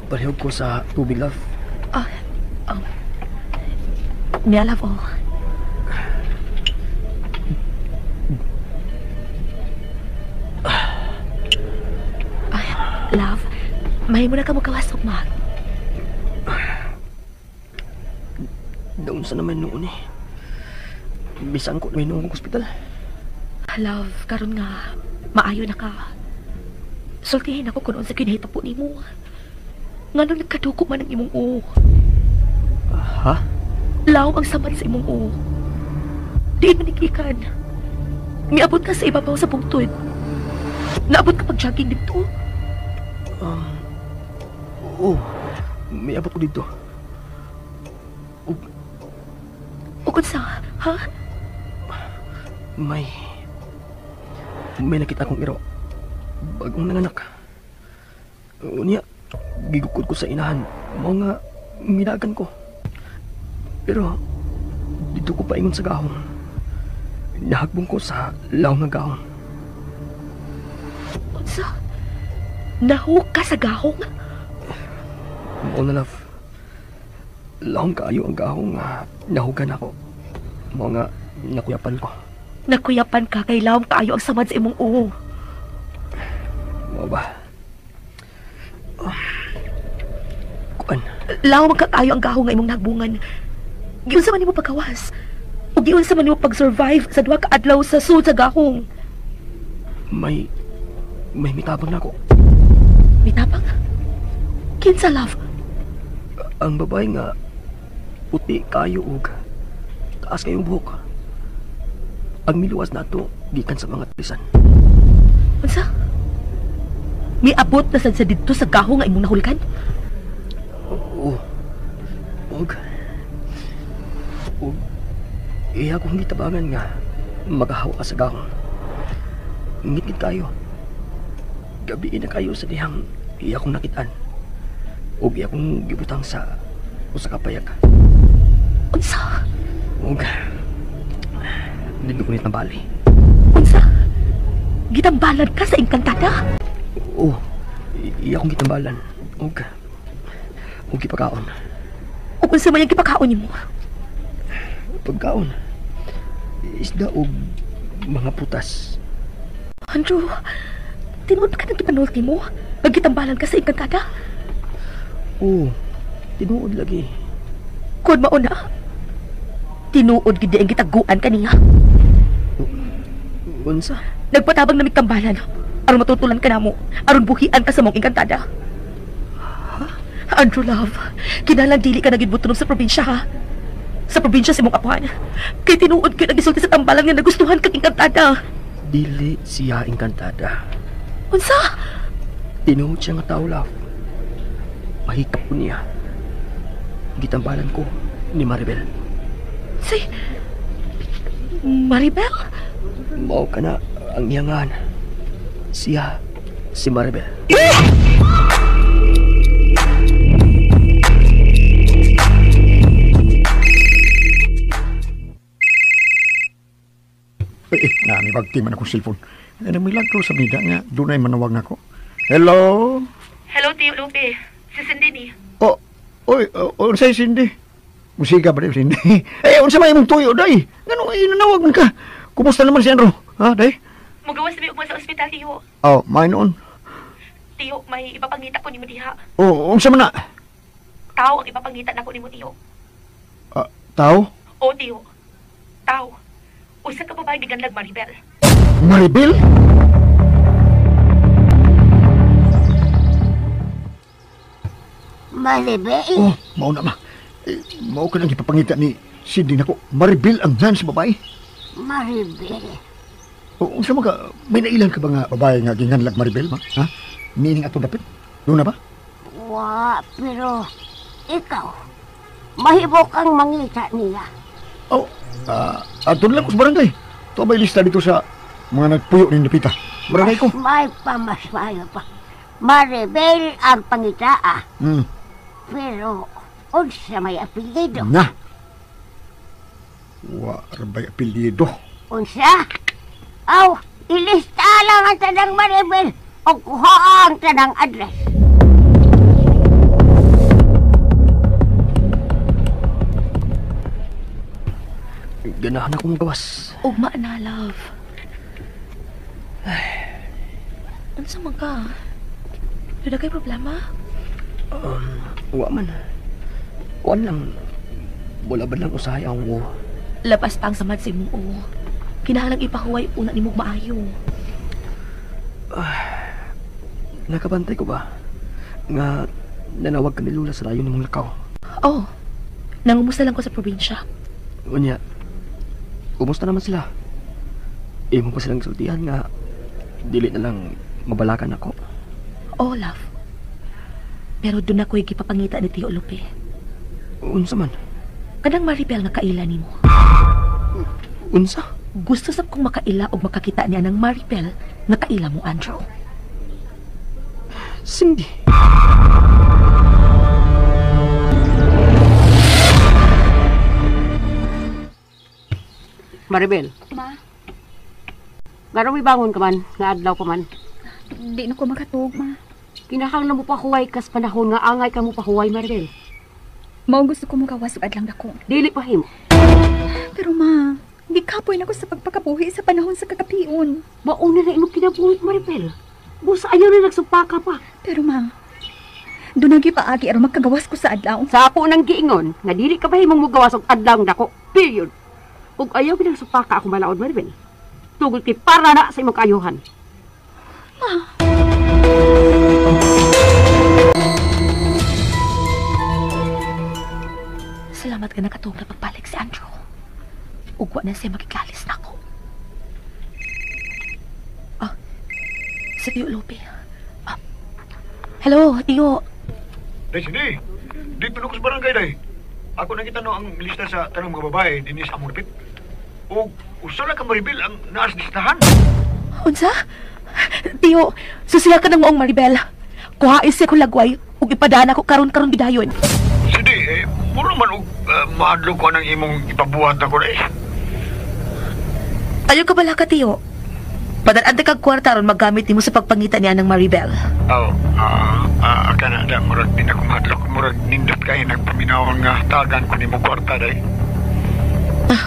Palihog ko sa tubig, love. Niya, love, oh. Ay, love, may mo na ka magkawasok, ma. Doon sa naman noon eh. Bisan ko na noong ospital. Love, karon nga, maayo na ka. Sultihin ako kung unsa kinahitabo nimo. Nganong nagkaduko man ang imong uo. Ha? Lawom ang samad sa imong uo. Diin man ikikan. Miabot ka sa ibabaw sa bungtod. Naabot ka pag-jogging dito. Oo. Miabot ko dito. Ukod sa, ha? May nakita akong iro. Bagong nanganak. Unya, gigukod ko sa inahan. Mao nga, minagan ko. Pero, dito ko paingon sa gahong. Nahagbong ko sa lawng nga gahong. Unsa? Nahug ka sa gahong? Mao na, love. Lawng kaayo ang gahong nga nahugan ako. Mao nga, nakuyapan ko. Nakuyapan ka kay lawom kaayo ang samad sa imong uo. Mao ba? Kuan. Lawom ka kaayo ang gahong nga imong nagbungan. Giunsa man nimo pagkawas? Ug giunsa man nimo pag-survive sa duha ka adlaw sa sud sa gahong? May mitabang nako. Mitabang? Kinsa, love? Ang babae nga puti kayo ug taas kayong buhok. Ang miluwas nato gikan sa mga tulisan. Unsa? Miabot na sad sa didto sa gahong nga imong nahulgan? Oo. Og iya kong gitabangan nga magahawa ka sa gahong. Ngitngit kayo. Gabi na kayo sa dihang iya kong nakitaan. Og iya kong gibutang sa usa ka payag. Unsa? Ug dito ko nit nabali. Unsa? Gitambalan ka sa engkantada? Oo. Iya akong gitambalan. Ug gipakaon. Ug unsa may gipakaon nimo? Pagkaon. Isda ug mga putas. Andrew, tinuod ka nang gipanulti mo? Naggitambalan ka sa engkantada? Oo, tinuod lagi. Kun mauna, tinuod gid ang gitaguan kaniya. Unsa? Nagpatabang na tambalan aron matutulan ka namo, aron buhian ka sa mong engkantada. Ha? Andrew love, kinahanglan dili ka nagidbutunom sa probinsya ha. Sa probinsya si mong apuan. Kay tinuod gyud ang gisulti sa tambalan nga nagustuhan kag engkantada. Dili siya engkantada. Unsa? Tinuod siya nga tao, love. Mahikap ko niya. Gitambalan ko ni Maribel. Si Maribel? Mao ka na ang iyangan. Siya, si Maribel. Nami bagti man akong cellphone. Ano may lagro sa bida nga dunay manawag nako. Hello? Hello, Tio Lupe. Si Cindy ni. Oh, oy, unsay Cindy? Musika ba Cindy? Eh, unsa may imong tuyo day? Ngano inanawag man ka? Kumusta naman si Andrew? Ha, day? Mugawas mi ugma sa ospital, Tiyo. Oh, may noon. Tiyo, may ipapangita ko nimo diha. Oh, unsa man na? Tao ang ipapangita nako nimo, Tiyo. Tao? Oh, Tiyo. Tao. Usa ka babae giganlag Maribel. Maribel? Maribel? Oh, mao na ma. Eh, mao ka nang ipapangita ni Cindy nako. Maribel ang nan sa babae. Maribel? Oh, unsa man ka, may nailan ka ba nga babae nga ginganlag Maribel ma? Ha? Nining atong dapit? Doon na ba? Wa, pero ikaw, mahimo kang mangita niya. Oh, ato lang ko sa barangay. Ito may lista dito sa mga nagpuyo ni Napita. Barangay ko. May pamasmayo pa. Maribel ang pangitaa. Pero, unsa may apelyido? Na! Wa rabay apelyido. Unsa? Aw, ilista lang ang tanang Maribel o kuha ang tanang address. Ganahan akong gawas. Ugma na, love. Unsa man ka? Doon kay problema? Wa man. Kuan lang. Wala ba lang usahay ang uo. Lapas pa ang samad sa imong uo. Kinahanglang ipahuway una nimo maayo. Nakabantay ko ba? Nga nanawag ka ni Lula sa layo nimong lakaw. Oh. Nangumusta lang ko sa probinsya. Unya. Kumusta naman sila? Imo pa silang sultihan nga dili na lang mabalakan ako. Oh, love. Pero doon ako'y gipapangita ni Tio Lupe. Unsa man? Kanang Maribel nga kaila nimo. Unsa? Gusto sab kong makaila og makakita niya ng Maribel nga kaila mo, Andrew. Cindy. Maribel. Ma? Garo bangon ka man, nga adlaw pa man. Di na ko makatuog, ma. Kinahanglan mo pahuway kas panahon nga angay ka mo pahuway, Maribel. Mao gusto ko magawas og adlang dako. Dili pa himo. Pero ma, gikapoy na ko sa pagpakabuhi sa panahon sa kakapion. Mauna na imong kinabuhi, Maribel. Busa ayaw na nagsupaka pa. Pero ma, doon ang gipaagi aron magkagawas ko sa adlaw. Sa ako nang giingon, nga dili ka pa himong mogawas og adlaw dako. Period. Ug ayaw ginagsupaka ako malaod, Maribel. Tugol kay para na sa imong kaayuhan. Ma. Salamat ka nakatuog na pagbalik si Andrew. Ugwa na siya makiklalis na ako. Ah, si Tio Lupe. Ah, hello, Tio. Day, Cindy. Dito na ko sa barangay, day. Ako nakita no ang lista sa tanong mga babae dinhi sa among dapit. O usa lang ka Maribel ang naas listahan. Unsa? Tiyo, susiya ka ng maong Maribel. Kuhain siya kong lagway ug ipadaan ako karon-karon gidayon. Cindy, Mura man og mahadlok ko ng imong ipabuhat na ko eh. Ayaw ka bala ka, Tiyo. Padalaan ta kag kwarta aron maggamit nimo sa pagpangita niya ng Maribel. Oh, kana da murag di na ko mahadlok, murag nindot kay nagpaminawon nga tagan ko nimo kwarta day.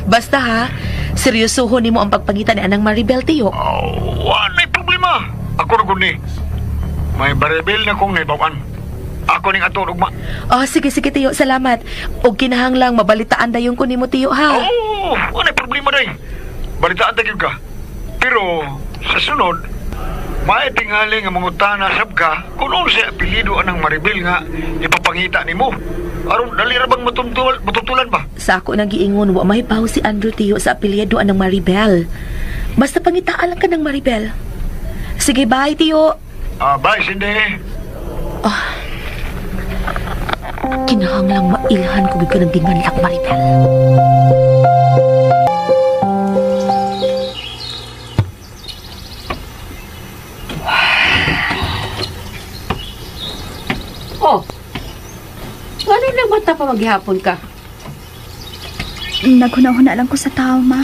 Basta ha, seryosohon nimo ang pagpangita ni anang Maribel, Tiyo. Oh, walay problema. Ako ra gud ni. May Maribel na kong naibawan. Ako ning ato ugma. Oh, sige sige Tiyo, salamat. Og kinahanglang mabalitaan dayon ko nimo, Tiyo, ha. Oh, walay problema day. Balitaan ta gyud ka. Pero sa sunod, may tingali nga mangutana sab ka kung unsa apelyido anang Maribel nga ipapangita nimo. Aron dali ra bang matutulan ba? Sa ako nang giingon, wa mahibaw si Andrew, Tiyo, sa apelyido anang Maribel. Basta pangitaan lang ka ng Maribel. Sige, bye, Tiyo. Bye, Cindy. Kinahanglang mailhan ko gyud ka ng ginganlak, Maribel. Oh, ngano lang bata pa maghihapon ka? Naghuna-huna lang ko sa tao, ma.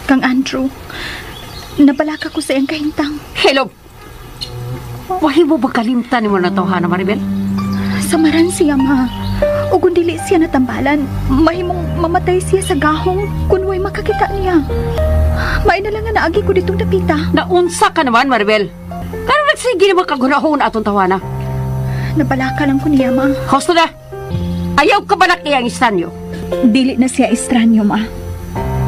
Kang Andrew, nabalaka ko sa iyang kahintang. Hello! Wahimo ba kalimtan nimo na tawhana, Maribel? Samaran siya, ma. O kung dili siya natambalan, mahimong mamatay siya sa gahong kung way makakita niya. May na lang nga naagi ko ditong dapita. Naunsa ka naman, Maribel. Kano nagsige naman kaghunahon atong tawana? Nabalaka lang ko niya, ma. Hosto na! Ayaw ka ba na kaya ang istranyo? Dili na siya istranyo, ma.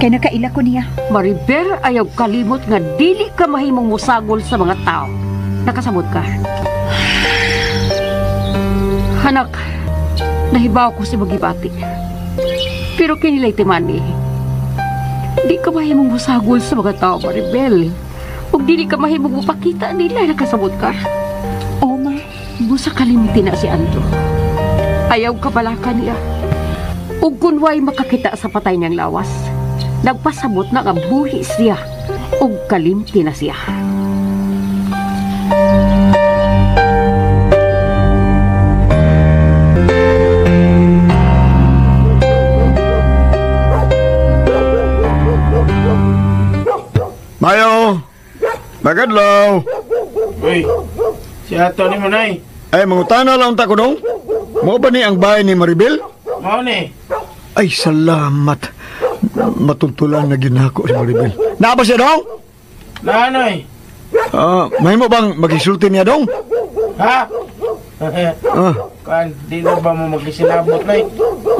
Kaya nakaila ko niya. Maribel, ayaw kalimot nga dili ka mahimong musagol sa mga tao. Nakasamot ka. Anak, nahibaw ko si magibati. Pero kinilay timani, di ka mahimong musagol sa mga tao, Maribel. Ug dili ka mahimong mupakita nila, nakasamot ka. Oo, ma. Busa kalimti na si Andrew. Ayaw ka balaka niya. Ug kunway makakita sa patay niyang lawas, nagpasabot na nga buhi siya ug kalimti na siya. Mayo! Magadlaw! Uy, si ato ni Manay. Ay, mangutana lang ta ko dong. Mo ba ni ang bahay ni Maribel? Mao ni. Ay, salamat. Matuntulan na ginako si Maribel. Naa ba siya dong? Naanoy. May mo bang magisulti niya dong? Ha? Kan, di na ba mo magkisinabot, Nay?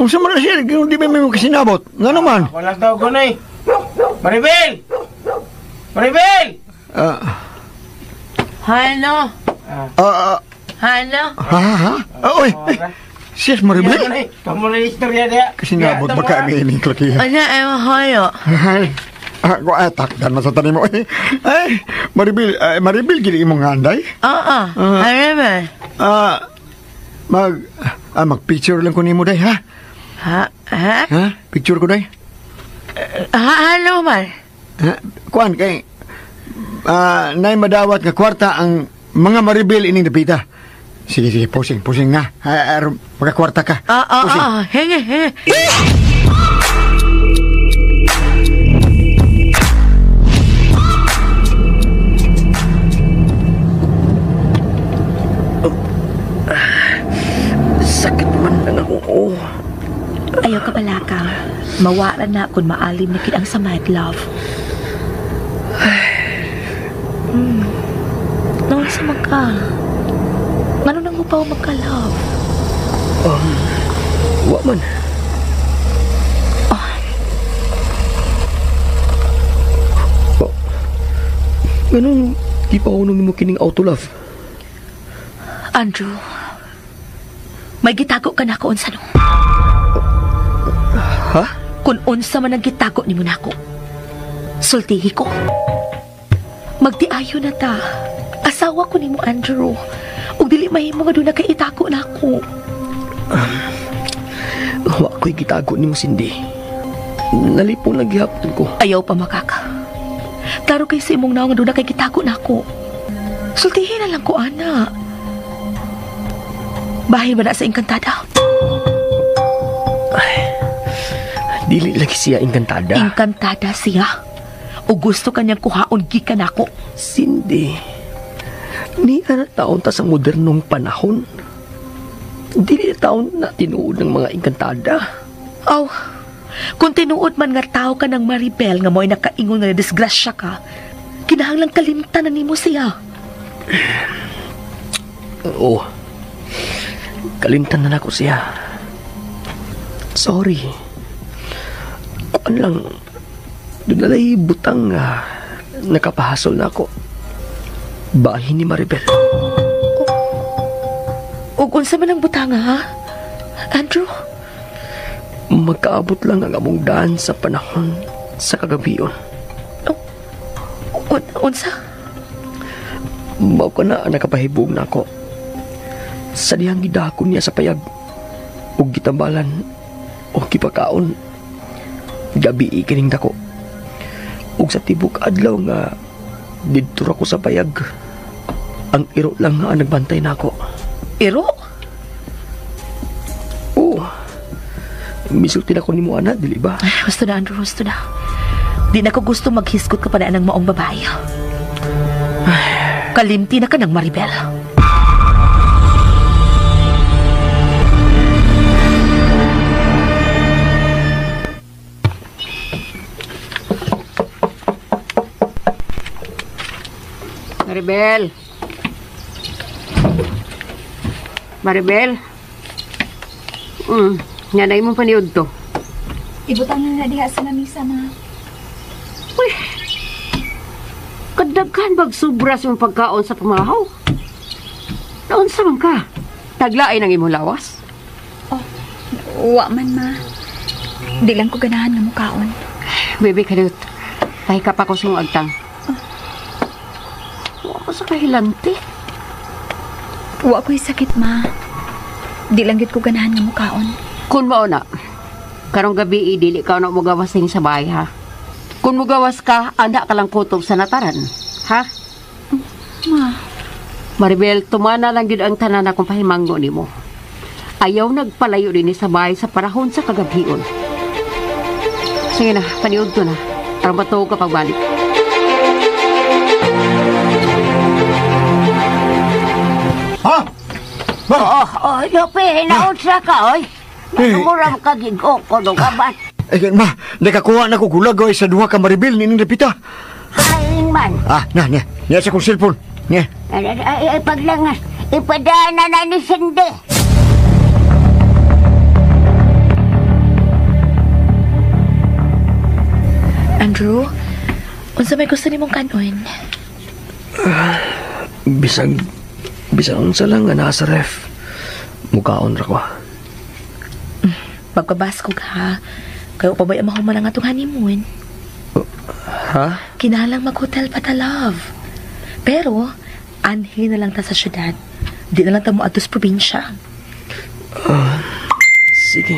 Unsa man na siya, di ba may magkisinabot? Nga naman? Walang tawag ko, Nay. Maribel! Maribel! Hano? Hano? Ha? Oy! Siya, Maribel? Kamu na istorya niya. Kasinabot ba ka ang ining klakiha? Ano ay mahayo? Ay, ako takdan man sa tanim mo. Ay, Maribel, Maribel, gili imong anday? Oo, Maribel. Mag-picture lang ko nimo day, ha? Ha? Ha? Ha? Picture ko day? Halo man? Kuan, kay, nay madawat nga kwarta ang mga Maribel ining dapita. Sige, sige, posing, posing na. Magkakwarta ka. Oo, hingi, hingi. Sakit man lang ako. Ayaw ka balaka. Mawara na kung maalim na kid ang samad, love. Noon sa magka. Ngano nang upaw magka-love? Wa man. Oh. Ganun, di pa ako nung kining auto-love. Andrew, may gitago ka na ko unsa no? Ha? Kung unsa man ang gitago ni mo nako, sultihi ko. Magdiayo na ta. Asawa ko nimo, Andrew. Ug dili mahimo nga doon na kay itago na ako. Wa ko'y gitago nimo, Cindy. Nalipong lang gihapon ko. Ayaw pa makaka. Klaro kay sa imong naong nga doon na kay gitago na ako. Sultihin na lang ko, ana. Bahin ba na sa Encantada? Dili lagi siya engkantada. Engkantada siya. O gusto kanyang kuhaon gikan ako. Cindy, niya na taon ta sa modernong panahon. Dili na taon na tinuod ng mga engkantada. Aw, kung tinuod man nga tao ka ng Maribel nga mo'y nakaingon nga disgrasya ka, kinahanglang kalimtan na nimo siya. Oo. Kalimtan na nako siya. Sorry. Kuan lang, doon nalay butang nakapahasol na ako. Bahin ni Maribel. Ug unsa man ang butanga, ha? Andrew? Magkaabot lang ang among daan sa panahon sa kagabion. Unsa? Mao ka na nakapahibog na ako. Sa dihang gidakon niya sa payag ug gitambalan o gipakaon. Gabi kining dako. Ug sa tibok adlaw nga didto ra ko sa payag. Ang iro lang nga nagbantay nako. Iro? Oo. Misulti na ko nimo ana, dili ba? Ay, gusto na, Andrew, gusto na. Di na ko gusto maghisgot ka pa na ng maong babae. Kalimti na ka ng Maribel. Maribel. Maribel. Nga na imong paniud to. Ibutang na diha sa lamisa, ma. Uy. Kadaghan bag sobra sa imong pagkaon sa pamahaw. Naunsa man ka? Taglain ang imong lawas? Oh, wa man, ma. Di lang ko ganahan nga mukaon. Bebe, kanut. Pahikap ako sa imong agtang. Wa ko sa kahilante. Wa ko'y sakit, ma. Di lang gid ko ganahan nga mukaon. Kun mao na, karong gabi dili ka na mogawas sa bahay, ha? Kung mugawas ka, ana ka lang kutob sa nataran, ha? Ma. Maribel, tumana lang gid ang tanan akong pahimanggo nimo. Ayaw nagpalayo dinhi sa bahay sa panahon sa kagabion. Sige na, paniud to na. Aron matuog ka pagbalik. Ha? Oh, oh, Lope, hinaunsa ka, oy. Mura ka gigo ko no kabat. Ay, ma, nakakuha na ko gulag oy sa duha ka Maribel ni ning dapita. Kain man. Ah, na, niya. Niya sa kong cellphone. Niya. Ay, ay, paglangas. Ipadana na ni Cindy. Andrew, unsa may gusto nimong kanon? Bisag unsa lang nga nasa ref. Mukaon ra ko. Magpabasko ka, ha? Kayo pa ba'y mahuman ang atong honeymoon? Ha? Kinahalang mag-hotel pa ta, love. Pero, anhi na lang ta sa syudad. Di na lang ta mo adto sa probinsya. Sige.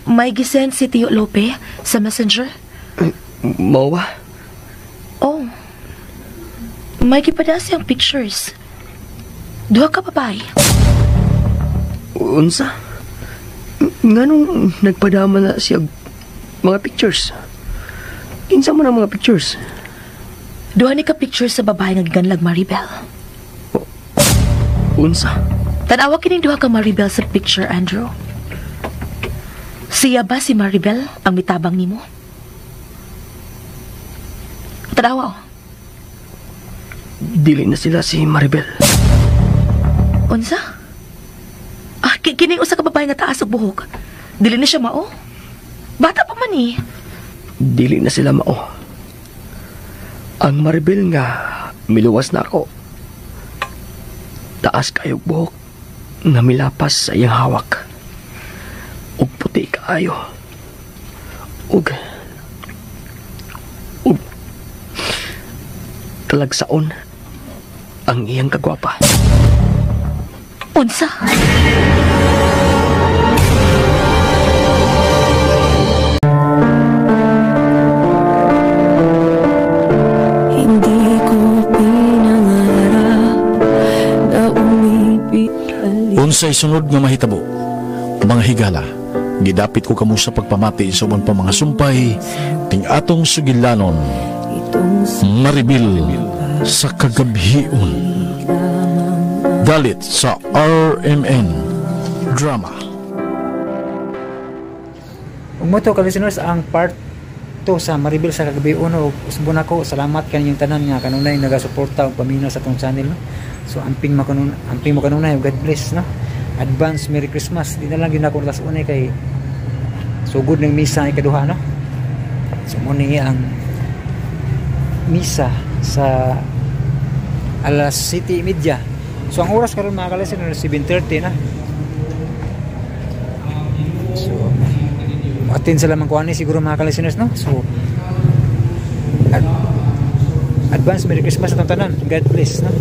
May gisend si Tio Lope sa messenger. Mao ba? Oh. May gipada siyang pictures. Duha ka babae. Unsa? Nganong nagpadama na siya mga pictures? Kinsa man ang mga pictures? Duha ni ka pictures sa babae nga giganlag Maribel. Unsa? Tan-awa kining duha ka Maribel sa picture, Andrew. Siya ba si Maribel ang mitabang nimo? Tan-awa. Oh. Dili na sila si Maribel. Unsa? Ah, kining usa ka babae nga taas og buhok. Dili na siya mao. Bata pa man eh. Dili na sila mao. Ang Maribel nga miluwas na ako. Taas kayog buhok nga milapas sa iyang hawak. Ug puti kaayo. Ug talagsaon ang iyang kagwapa. Unsa? Hindi ko pinangarap na umibig. Unsay sunod nga mahitabo, mga higala, Gidapit ko kamo sa pagpamati sa uban pa mga sumpay ting atong sugilanon, Maribel sa Kagabhion. Dalit sa RMN Drama. Ug mo to ka listeners ang part 2 sa Maribel sa Kagabi uno. Usbon ako, salamat kaninyong tanan nga kanunay nagasuporta ug paminaw sa atong channel, no. So amping mo kanunay, God bless, no. Advance Merry Christmas. Di na lang gyud ako tas unay kay sugod ng misa ikaduha, no. So mo ni ang misa sa alas 7:30. So ang oras karon, mga ka-listeners, 7:30 na. So atin sila man kuan siguro, mga ka-listeners, no. So advance Merry Christmas atong tanan. God bless, no.